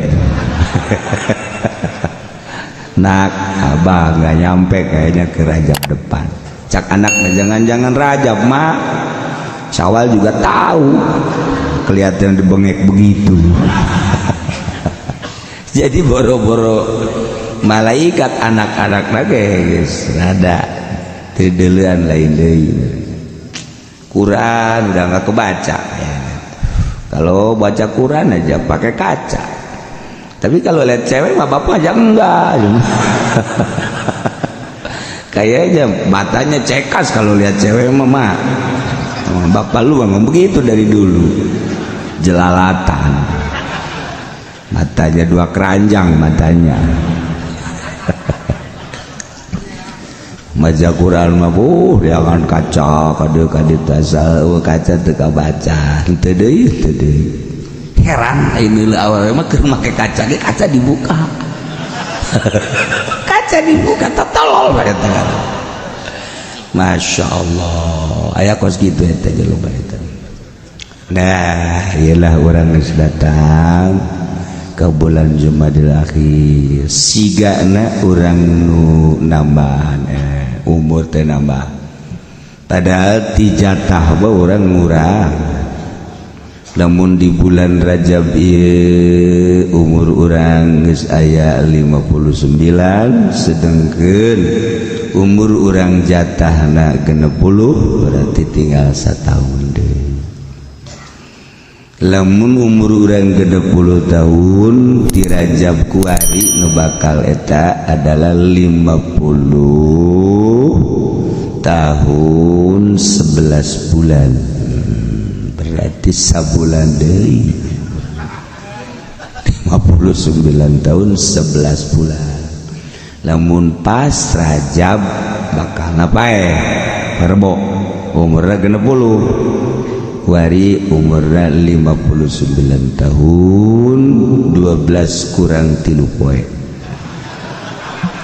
Nak abah nggak nyampe kayaknya ke Rajab depan. Cak anak jangan-jangan Rajab mak Syawal juga tahu kelihatan dibengek begitu. Jadi boro-boro malaikat anak-anak lagi guys rada tideulean lain deui. Quran udah nggak kebaca ya. Kalau baca Quran aja pakai kaca. Tapi kalau lihat cewek mah bapak aja enggak. Kayaknya matanya cekas kalau lihat cewek mah mak. Bapak lu memang begitu dari dulu. Jelalatan. Matanya dua keranjang matanya. Maca Quran mah buh jangan kaca kade kade tasal kaca teu kabaca teu deui teu deui. Heran ini awal mah keur make kaca ge kaca dibuka. Kaca dibuka tolol bae eta. Masya Allah aya kos kitu eta jelema eta. Nah iyalah urang geus datang ke bulan Jumadil Akhir sigana urang nu nambahan umur teh nambah padahal ti jatah bae urang ngurang. Namun di bulan Rajab ieu umur urang geus aya 59 sedengkeun umur urang jatahna 60 berarti tinggal sataun deui. Lamun umur urang 60 tahun di Rajab kuari nu bakal eta adalah 50 tahun 11 bulan. Berarti sabulan deui 59 tahun 11 bulan. Lamun pas Rajab bakal ngapae Rebo umurna 60 wari umurna 59 tahun 12 kurang 3 poe.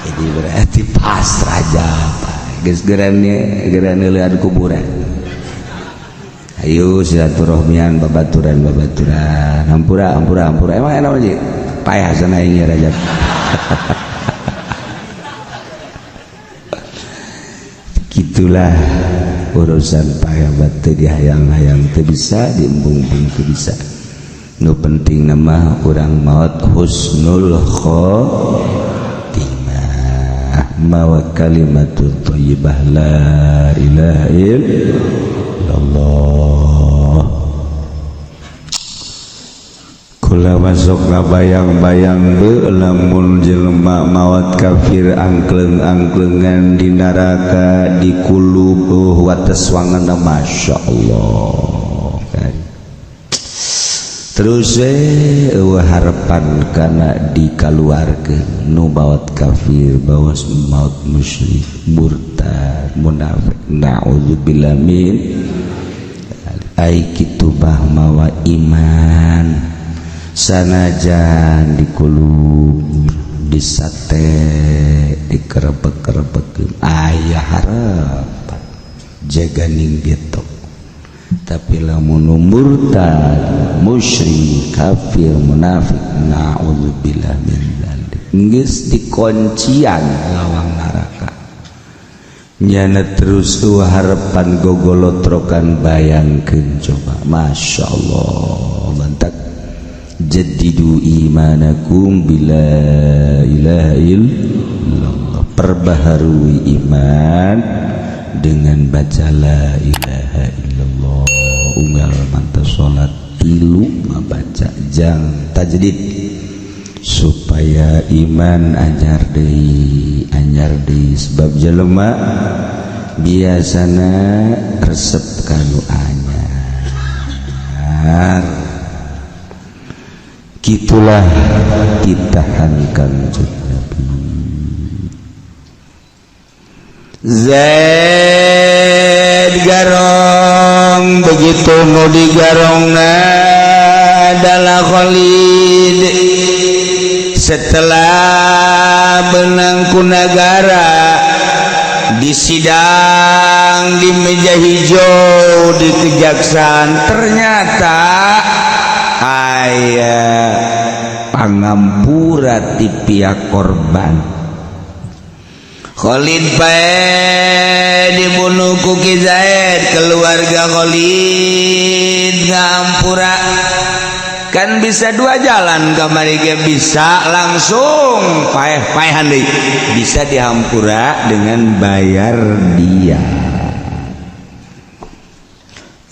Jadi Jadi berarti pas Rajab geus geura neulean kuburan. Ayo silaturahmian, babaturan babaturan, hampura hampura hampura. Emang enak aja payah sana ini Rajab. Gitulah urusan payah batu dihayang-hayang teu bisa, diembung-embung teu bisa. Nu penting nama urang maot husnul khotimah, mawa kalimatut thayyibah la ilaha illallah. Kula masuk ngabayang-bayang be lamun jelema maot kafir angkleng-angklengan di neraka di kulub wates wangan, Masya Allah kan. Terus harapan karena dikaluarkeun nu maot kafir bawas maot musyrik murtad munafik naudzubillah min ai kitu bah mawa iman sanajan dikulub disate dikerebek-kerebekeun aya harapan jaganing getok. Tapi lamun murtad musyrik kafir munafik naudzubillah min dzalik geus dikoncian lawang neraka nyana terus harapan gogolotrokan. Bayangkeun coba, Masya Allah, mantak jadidu imanakum bila ilaha illallah, perbaharui iman dengan baca la ilaha illallah. Unggal mantap salat tilu mabaca jang tajdid supaya iman anyar deui anyar deui, sebab jelema biasana resep kanu anyar. Gitulah ditahankan Nabi Zaid garong. Begitu mau digarongna adalah Khalid setelah benang ku nagara disidang di meja hijau di kejaksaan, ternyata aya pangampura ti pihak korban. Khalid pae dibunuh ku Ki Zaid, keluarga Khalid ngampura. Kan bisa dua jalan kamari ge, bisa langsung paeh-paehan deui, bisa dihampura dengan bayar dia.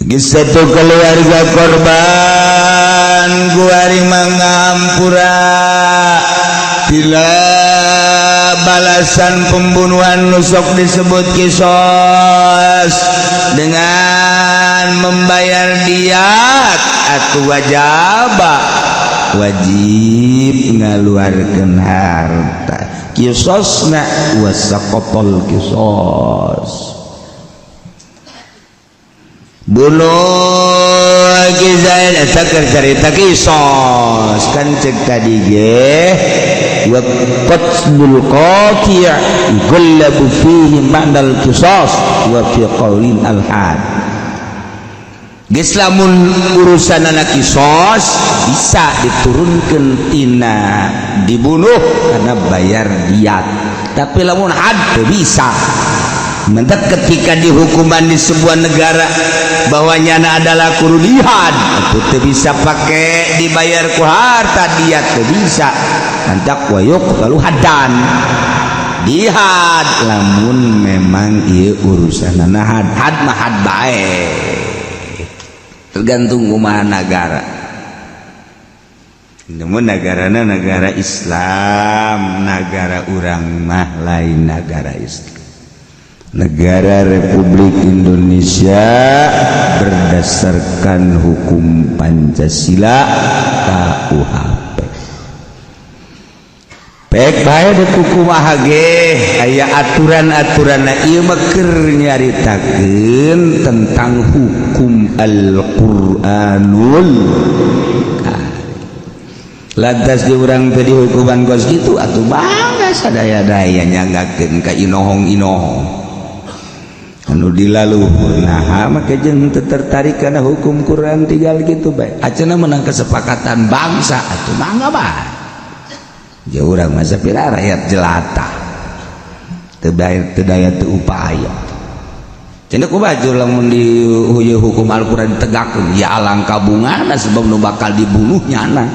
Geus satu keluarga korban kuari mangampura bila balasan pembunuhan nusok disebut kisos dengan membayar diat atau wajaba wajib ngaluarkeun harta kisosna wasaqatol kisos. Bunuh Ki Zaid eta keur carita kisos kan cek tadi ge wa qatlul qati' yughallabu fihi ma'nal qisas wa fi qaulin al had. Geus lamun urusan anak kisos bisa diturunkeun tina dibunuh karena bayar diat, tapi lamun had teu bisa. Mentak ketika dihukuman di sebuah negara bahwa nyana adalah kurulihan itu teu bisa pakai dibayar ku harta diat, teu bisa. Mantak wa yuqtalu haddan dihad lamun memang ieu urusanana had, had mah had bae tergantung kumaha nagara. Namun negarana negara Islam, negara urang mah lain negara Islam. Negara Republik Indonesia berdasarkan hukum Pancasila KUHP. Pek bae de kumaha ge aya aturan-aturanna ieu mah keur nyaritakeun tentang hukum Al-Qur'anul Karim. Lantas di urang teh dihukuman kos kitu atuh bangga. Sadaya-daya nyanggakeun ka inohong-inohong anu dilaluhur. Nah, make jeung teu tertarik kana hukum Quran tinggal gitu bae. Acenah menang kesepakatan bangsa atuh mangga bae. Jauh urang mah sapira rakyat jelata. Teu daya teu daya teu upaya. Cenah ku baju lamun di hukum Al-Qur'an ditegakkeun ya alangkah bungana sebab nu bakal dibunuh nyana.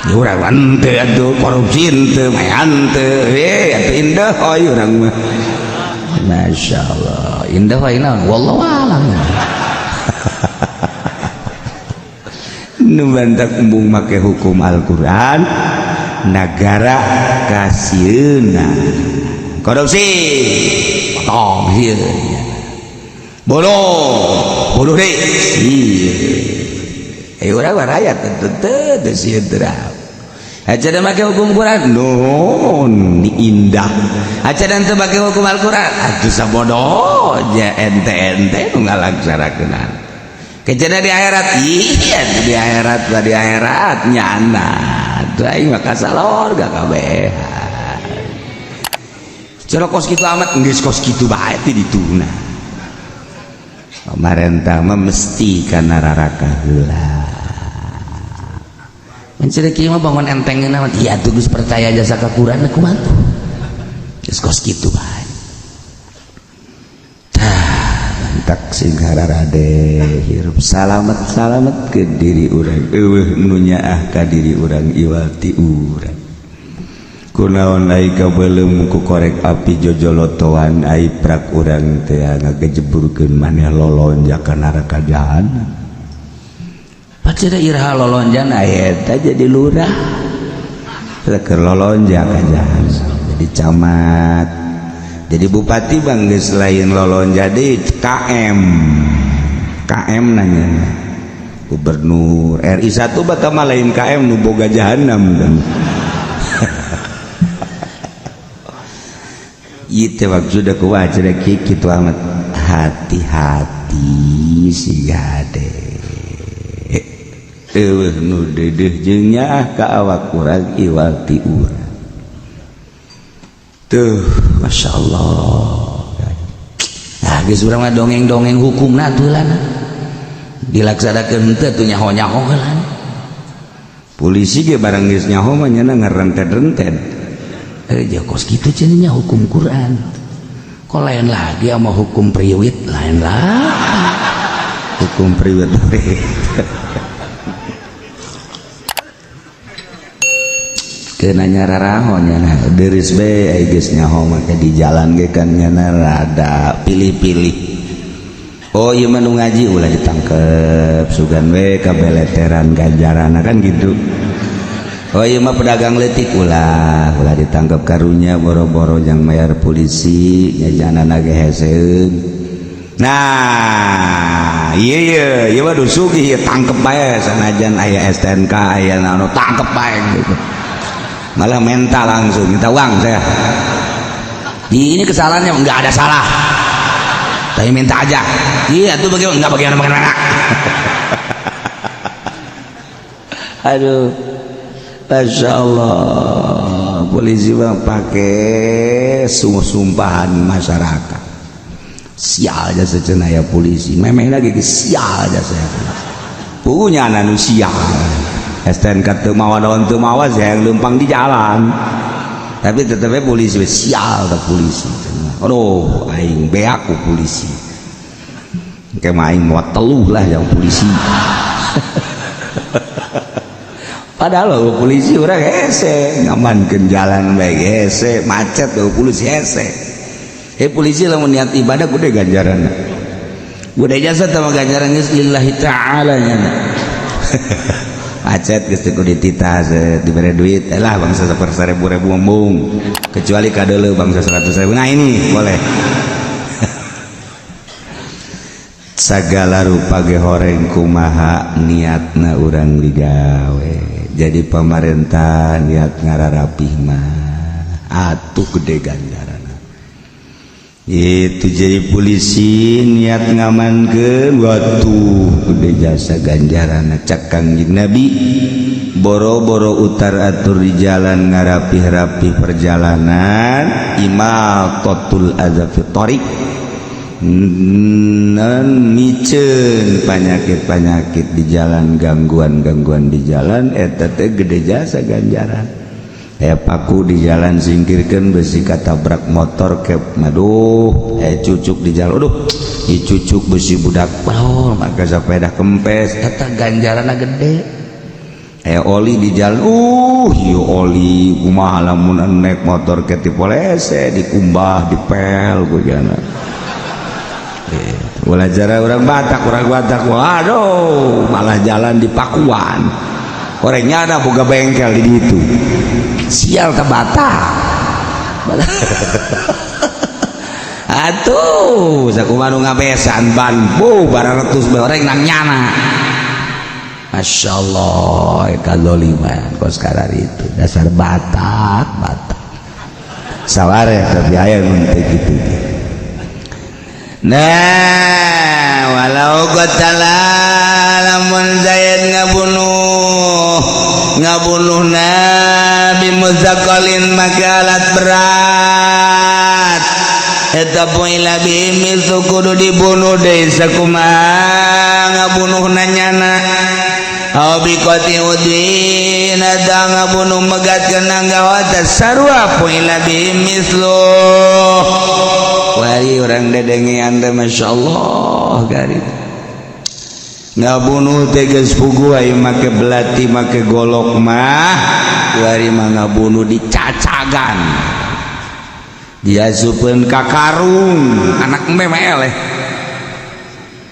Ya urang henteu atuh korupsi henteu mah henteu we atuh indah hoy urang mah. Masya Allah indah hoy naon wallahu alam. Nu bantak embung make hukum Al-Qur'an nagara kasieuna korupsi potong sieun bodoh bodoh deui sieun. Urang mah rakyat teu teu sieun teu aca make hukum Quran nun diindah aca dan teu make hukum Al-Qur'an atuh sabodoh ja ente-ente nu ngalaksanakeun. Kejadian di akhirat iya di akhirat lah di akhirat nyana tuh aing mah kasalor gak kabehan cara kos kitu amat geus kos kitu bae ti dituna pamarentah mah mesti kana raraka heula. Mencari kieu mah bangun enteng mah iya tuh geus percaya jasa ka Quran kumaha tuh geus kos kitu bae. Tak sing hararade hirup salamet salamet ke diri urang eueuh nu nyaah ka diri urang iwal ti urang kunaon ai kabeuleum ku korek api jojolotoan ai prak urang teh ngagejeburkeun maneh lolonja ka neraka jahanam. Pacira iraha lolonjan aya eta jadi lurah keur lolonja ka jahanam jadi camat jadi bupati bang geus lain lolon jadi KM KM nanya gubernur RI 1 bata mah lain KM nu boga jahanam kan. Ieu teh maksudna kumaha cenah kitu amat hati-hati siga hade eueuh nu deudeuh jeung nyaah ka awak urang iwal ti urang. Tuh, Masya Allah. Nah, geus urang mah dongeng-dongeng hukumna atuh lah. Dilaksanakeun henteu atuh nyaho-nyaho lah. Polisi ge barang geus nyaho mah nya ngarentet-rentet. Eh, kos kitu cenah hukum Quran. Kok lain lagi sama hukum priwit lain lah. Hukum priwit. Kenanya rarahon nyana deris be ai geus nyaho make di jalan ge kan nyana rada pilih-pilih. Oh ieu mah nu ngaji ulah ditangkep sugan we kabeleteran ganjarana kan gitu. Oh ieu mah pedagang leutik ulah ulah ditangkep karunya boro-boro jang mayar polisi nyajanana ge heseun. Nah, ieu ieu ieu mah nu sugih ieu tangkep bae sanajan aya STNK aya naon tangkep bae gitu. Malah mental langsung minta uang saya. Di ini kesalahannya nggak ada salah, tapi minta aja. Iya tuh bagaimana? Nggak bagaimana bagaimana. Aduh, masya Allah, polisi bang pakai sumpahan masyarakat. Sial aja secenaya polisi, memeh lagi sial aja saya. Punya anu sial. STNK teu mawa daun teu mawa saya yang lempang di jalan tapi tetepnya polisi sial dah polisi. Aduh aing beak ku polisi kayak aing mau teluh lah yang polisi. Padahal lo polisi orang hese ngamankeun jalan bae hese macet lo polisi hese. Polisi lamun niat ibadah gede ganjaran gede jasa sama ganjaran geus lillahi ta'ala nya. Macet geus teu kudu dititah dibere duit lah bangsa saperseribu-ribu embung kecuali kadeuleu bangsa 100.000. Nah ini boleh. Sagala rupa ge horeng kumaha niatna urang digawe jadi pamarentah niat ngararapih mah atuh gede ganjaranna. Itu jadi polisi niat ngamankeun watuh gede jasa ganjaranna. Cak Kangjeng Nabi Boro-boro utar atur di jalan, ngarapih-rapih perjalanan, imatatul adza fit thariq, non miceun penyakit-penyakit di jalan, gangguan-gangguan di jalan, eta teh gede jasa ganjaran. Aya paku di jalan, singkirkan, besi katabrak motor ke. Aduh, cucuk di jalan, aduh, dicucuk besi budak, oh, maka sepeda kempes, eta ganjaran gede. Aya oli di jalan, ieu oli kumaha lamun naik motor ke tipolese, dikumbah, dipel ku jana. Ulah cara orang Batak, orang Batak, waduh, malah jalan di Pakuan. Orangnya ada boga bengkel di ditu. Sial ke Batak. Atuh, sakumaha nu ngabesan ban, bu, baratus orang nang nyana. Masya Allah, kadzoliman kos karar itu dasar Batak, Batak. Saware tapi aya mun teu kitu. Nah, walau qatala, lamun Zaid ngabunuh, ngabunuh Nabi muzaqqalin, maka alat berat eta fu'ila bihi mitslu, kudu dibunuh deui sakumaha ngabunuh nanyana, aw biqati udwin, ada ngabunuh megatkeun anggota, sarua fu'ila bihi mitslu. Wari orang dedengean teh, Masya Allah, gari ngabunuh teh geus puguh aya make belati, make golok mah. Wari mah ngabunuh dicacagan, diasupeun ka karung, anak embe mah eleh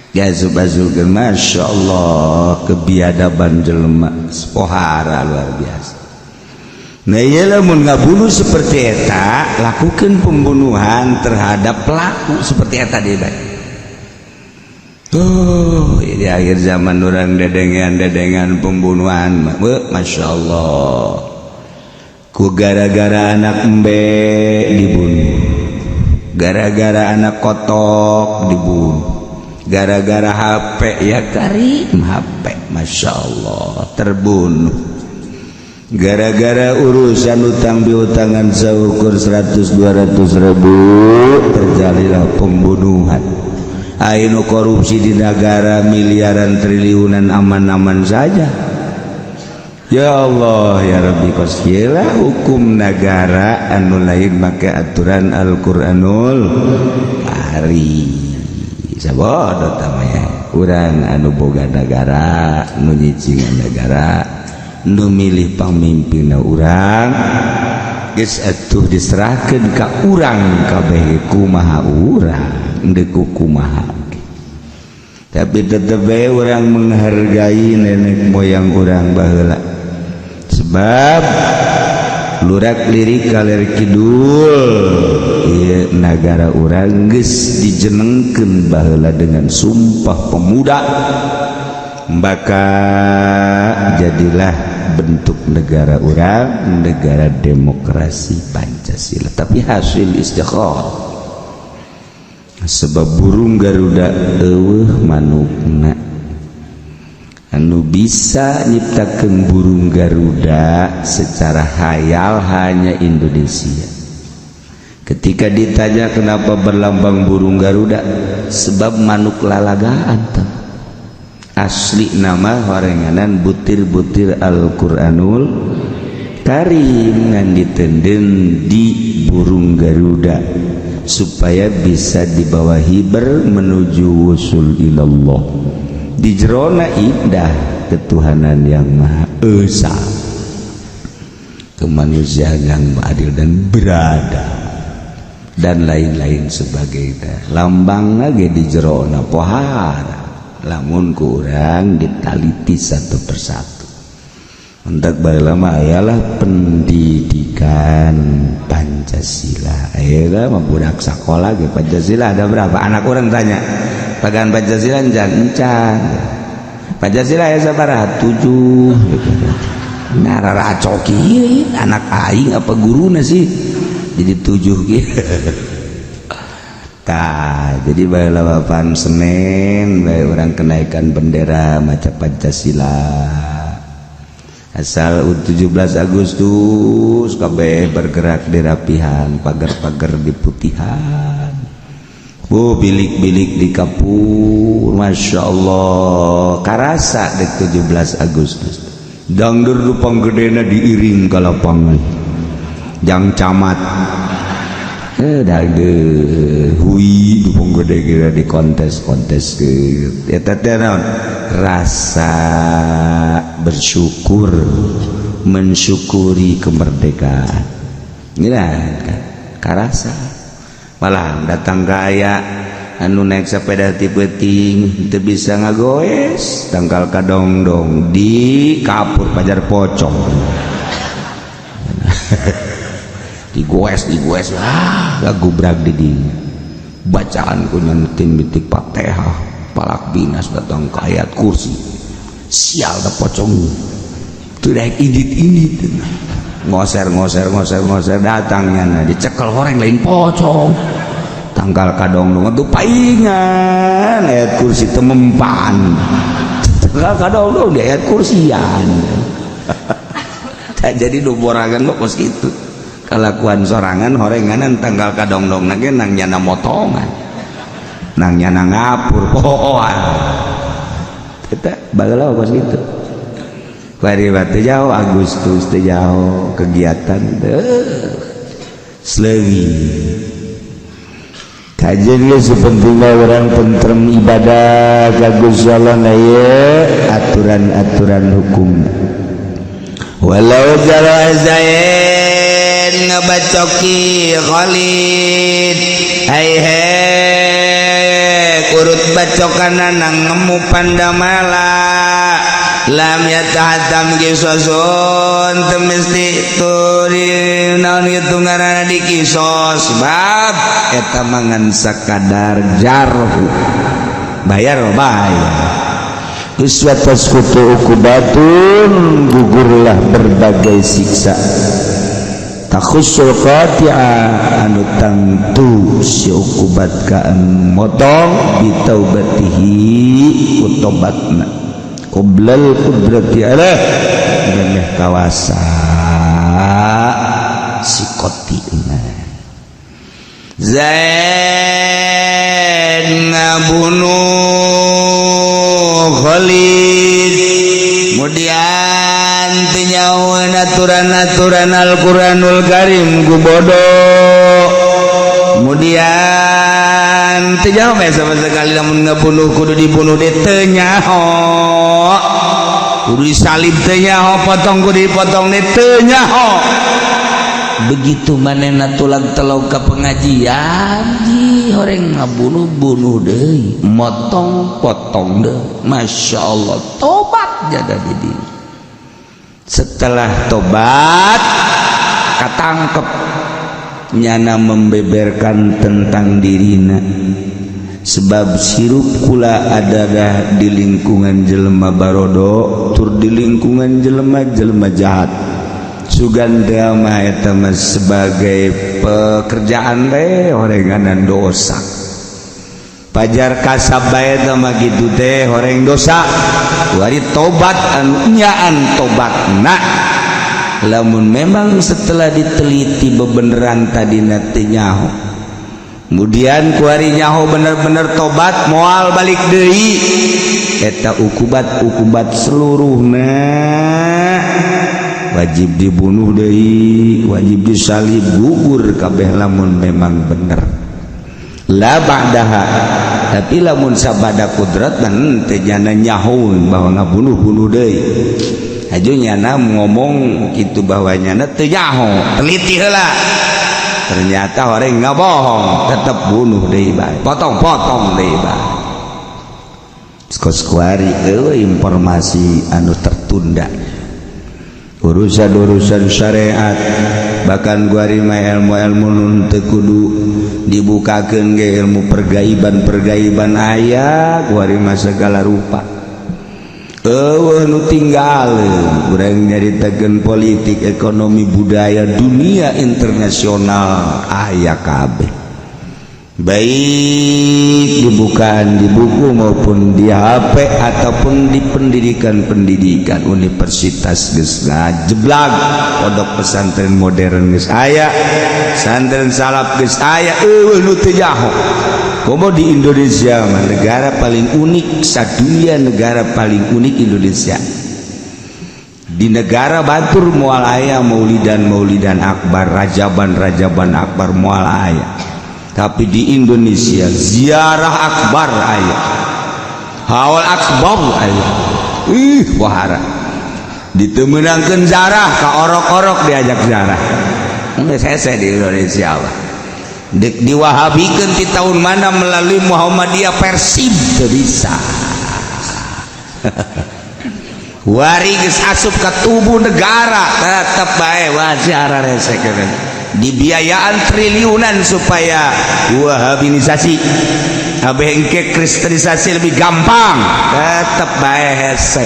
diasup-asupkeun. Masya Allah, kebiadaban jelema pohara luar biasa. Nah, ieu lamun ngabunuh seperti eta, lakukan pembunuhan terhadap pelaku seperti eta dia baik. Oh, di akhir zaman orang dedengan-dedengan pembunuhan, Masya Allah. Ku gara-gara anak embe dibunuh, gara-gara anak kotok dibunuh, gara-gara HP ya karim HP, Masya Allah, terbunuh. Gara-gara urusan utang piutangan seukur 100 200 ribu terjadilah pembunuhan. Ayo, korupsi di negara miliaran triliunan aman-aman saja. Ya Allah ya Rabbi, kos hukum negara anu lain make aturan Al-Qur'anul Karim. Sabodo tamanya urang anu boga negara, nu nyicingan negara, nu milih pamimpin urang, geus atuh diserahkeun ka urang kabeh kumaha urang deuk kumaha. Tapi tetep bae urang menghargai nenek moyang urang baheula, sebab lurak lirik kaler kidul ieu nagara urang geus dijenengkeun baheula dengan Sumpah Pemuda, maka jadilah bentuk negara urang negara demokrasi Pancasila. Tapi hasil istikharah, sebab burung Garuda eueuh manukna. Anu bisa nyiptakeun burung Garuda secara hayal hanya Indonesia. Ketika ditanya kenapa berlambang burung Garuda, sebab manuk lalagaan teh asli nama horenganan butir-butir Al-Qur'anul Karim ngan ditenden di burung Garuda supaya bisa dibawa hiber menuju wusul ilallah. Di jerona indah ketuhanan yang Maha Esa, kemanusiaan yang adil dan berada, dan lain-lain sebagainya. Lambang lagi di jerona pohara lamun kurang ditaliti satu persatu. Untuk lama ayalah pendidikan Pancasila, ayolah budak sekolah ke Pancasila ada berapa anak orang tanya pagan Pancasila encan encan Pancasila ya sabaraha tujuh gitu. Nah, raracoki anak aing apa guruna sih jadi tujuh gitu. Tah, jadi baheula bapan Senin bae urang kenaikan bendera maca Pancasila. Asal 17 Agustus kabeh bergerak di rapihan, pagar-pagar di putihan. Oh, bilik-bilik di kapur, Masya Allah, karasa di 17 Agustus. Dangdur lupang gedena diiring ke lapangan. Jang camat. Dangdur hui lupang gede kira di kontes-kontes ke. Eta teh naon? Rasa bersyukur, mensyukuri kemerdekaan. Inilah kan karasa. Malah datang kaya anu naik sepeda ti peuting teu bisa ngagoes tangkal kadongdong di kapur pajar pocong digoes digoes, ah gubrak di dinya bacaan ku nyentin bitik Fatihah palak binas datang ke ayat kursi sial da pocong teu daek indit-indit ngoser ngoser ngoser ngoser datangnya nah dicekel horeng lain pocong tanggal kadong tuh paingan ayat kursi temempan tanggal kadong di ayat kursian. Tak jadi borangan mah kos kitu kalakuan sorangan horenganan tanggal kadongdong nage nang nyana motongan nang nyana ngapur pohoan kita bagalau kos kitu. Bari teu jauh Agustus teu jauh kegiatan selewi kajian ge sepentingna urang tentrem ibadah ka Gusti Allah na ieu aturan-aturan hukum. Walau jara Zaid ngebacoki Khalid hai hai urut bacokan nang ngemu pandamala lam yatahatam kisosun teu mesti turi naon kitu ngaranna dikisos sebab eta mangan sakadar jarhu bayar bayar. Iswatasqutu uqubatun, gugurlah berbagai siksa takhussul qati'a anu tangtu si uqubat ka anu motong bitaubatihi utobatna qoblal qudrati alaih memeh kawasa si qoti'na. Zaid ngabunuh Khalid kemudian tinyaun aturan-aturan Al-Quranul Karim ku bodoh kemudian teu jauh sama sekali lamun ngabunuh kudu dibunuh de teu nyaho kudu disalib teu nyaho potong kudu dipotong de teu nyaho. Begitu manehna tulang telog ka pengajian ji horeng ngabunuh bunuh deui motong potong deui Masya Allah tobat jada di dieu. Setelah tobat katangkep nyana membeberkan tentang dirina sebab sirup kula adalah di lingkungan jelema barodo tur di lingkungan jelema-jelema jahat sugan teh mah eta mah sebagai pekerjaan teh horenganan dosa pajar kasab bae teh mah kitu teh horeng dosa wari tobat anu nyaan tobatna lamun memang setelah diteliti bebeneran tadina teu nyaho kemudian kuari nyaho bener-bener tobat moal balik deui eta ukubat-ukubat seluruhna wajib dibunuh deui wajib disalib gugur kabeh lamun memang bener la ba'daha tapi lamun sabada kudrat dan teu nyana nyaho bahwa ngabunuh-bunuh deui aju nyana ngomong kitu bahwa nyana teu nyaho teliti heula ternyata orang ngabohong tetep bunuh deui bae potong-potong deui bae kos kuari eueuh informasi anu tertunda urusan-urusan syariat bahkan guari mah ilmu-ilmu nun teu kudu dibukakeun ge ilmu pergaiban-pergaiban aya guari mah segala rupa eueuh nu tinggal urang nyaritakeun politik ekonomi budaya dunia internasional aya kabeh. Baik dibukaan di buku maupun di HP ataupun di pendidikan-pendidikan universitas geus ngajeblag, pondok pesantren modern geus aya, pesantren salaf geus aya, euweuh nu teu nyaho. Komo di Indonesia mah negara paling unik sadunia, negara paling unik Indonesia. Di negara batur moal aya maulidan maulidan akbar, rajaban rajaban akbar moal aya. Tapi di Indonesia ziarah akbar aya, haul akbar aya. Ih, wahara ditemenangkeun zarah ka orok-orok diajak zarah. Geus hese di Indonesia mah. Dek diwahabikeun ti tahun mana melalui Muhammadiyah Persib teu bisa. Wari geus asup ka tubuh negara tetep bae wajar rese dibiayaan triliunan supaya wahabinisasi kabeh engke kristenisasi lebih gampang, tetep bae hese.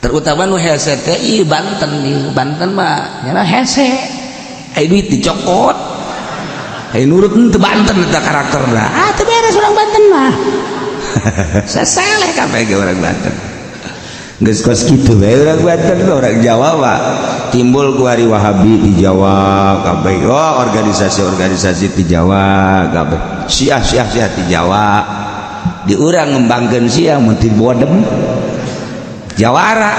Terutama nu hese teh ih Banten nih, Banten mah nyana hese, ai duit dicokot, ai nurut henteu. Banten eta karakterna, ah teu beres urang Banten mah, sasaleh kabeh ge urang Banten. Geus kos kitu bae urang Banten. Orang Jawa mah timbul ku hari Wahabi di Jawa kabeh. Oh, organisasi-organisasi di Jawa kabeh, Syiah Syiah Syiah di Jawa. Di urang ngembangkeun Syiah mun ti bodem Jawara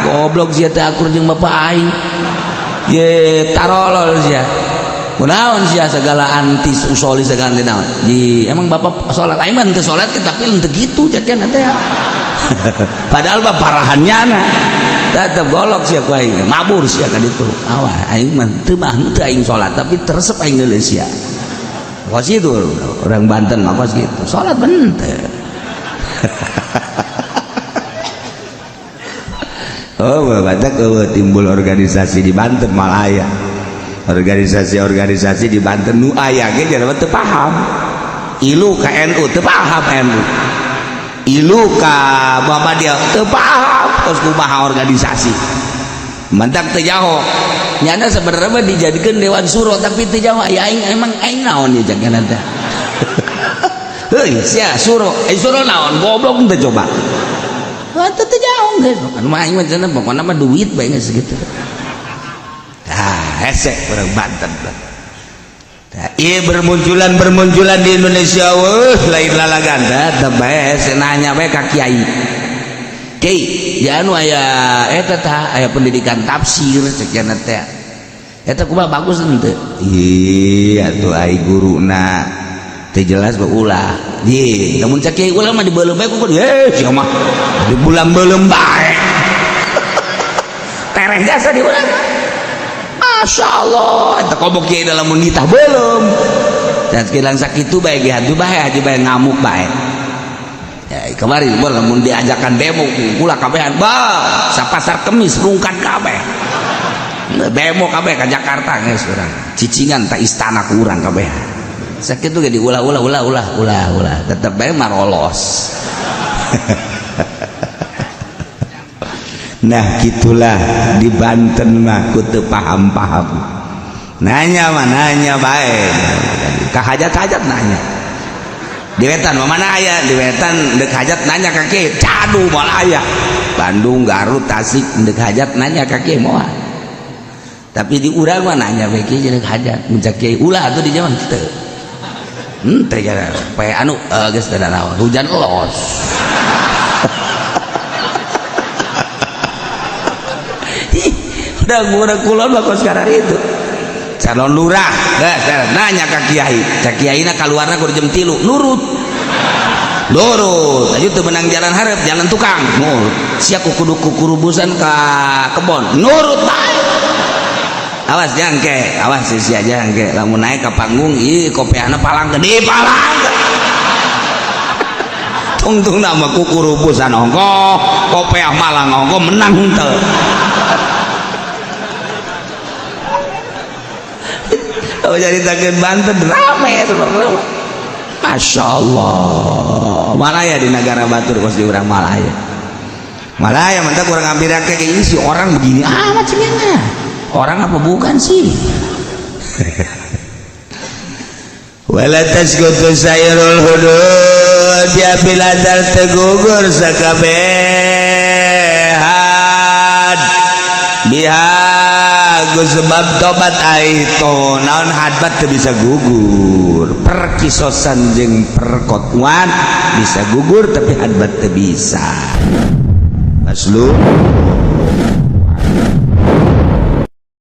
goblok sia teh akur jeung bapak aing ye tarolol sia. Kunaon sia segala anti usoli segala anti naon di emang bapak salat, aing mah henteu salat tapi henteu kitu cakeun teh. Padahal mah parahannya na tetep golok sia ku aing, mabur sia ka ditu. Awah aing mah teu mah henteu aing salat tapi teresep aing ngeuleuh sia. Kos itu orang Banten mah kos gitu, salat bente. Oh, batak eueuh timbul organisasi di Banten malah aya. Organisasi-organisasi di Banten nu aya ge jelema teu paham. Ilu ka NU teu paham NU. Ilu ka Muhammadiyah teu paham kos kumaha organisasi. Mantak teu nyaho. Nyana sebenarnya mah dijadikeun dewan suro tapi teu nyaho aya aing emang aing naon ieu jagana teh. Heuy sia suro, eh suro naon goblok teu coba. Wah teu jauh geus. Anu mah aing mah cenah pokona mah duit bae geus gitu. Tah hese urang Banten. Tah ieu bermunculan di Indonesia weuh lain lalagan tetep bae hese nanya bae ka kiai. Kiai, ya anu aya eta tah aya pendidikan tafsir cek cenah teh. Eta kumaha bagus henteu? Ih atuh ai guruna teu jelas mah ulah. Ye, lamun cek kiai ulah mah dibeuleum bae ku ye sia mah dibulang beuleum bae. Tereh jasa di urang. Masya Allah, eta komo kiai dalam nitah beuleum. Dan sekilang sakitu bae ge haji bae haji bae ngamuk bae. Ya, kemarin bol lamun diajakan demo kula kabehan ba sapasar kemis rungkan kabeh. Demo kabeh ka Jakarta geus urang. Cicingan ta istana ku urang kabeh. Sakitu ge diulah-ulah ulah ulah ulah ulah tetep bae marolos. Nah gitulah di Banten mah ku teu paham-paham. Nanya mah nanya bae. Ka hajat-hajat nanya. Di wetan mah mana aya, di wetan deuk hajat nanya ka kieu, cadu moal aya. Bandung, Garut, Tasik deuk hajat nanya ka kieu moal. Tapi di urang mah nanya bae kieu deuk hajat, mun cak kieu ulah atuh di zaman teu. Henteu jara poe anu geus teu naon, hujan los. Udah ngurang kulon lah kos sekarang itu calon lurah geus nanya ka kiai, cak kiaina kaluarna kudu jam 3 nurut nurut aja teu menang jalan hareup jalan tukang nurut sia kudu kukurubusan ka kebon nurut bae. Awas jangke, awas sia jangke lamun naik ka panggung ieu kopeana palang gede palang tungtung nama kukurubusan ongkoh kopeah malang ongkoh menang henteu. Oh, jadi takut Banten rame itu. Masya Allah. Malaya di negara batur kos di urang Malaya. Malaya mantap kurang ambil kayak ini si orang begini amat sih. Orang apa bukan sih? Wala tasqutu sairul hudud ya biladar tegugur sakabehan biha ku sebab tobat itu naon hadbat teu bisa gugur. Perkisosan jeung perkotwan bisa gugur, tapi hadbat teu bisa. Faslu.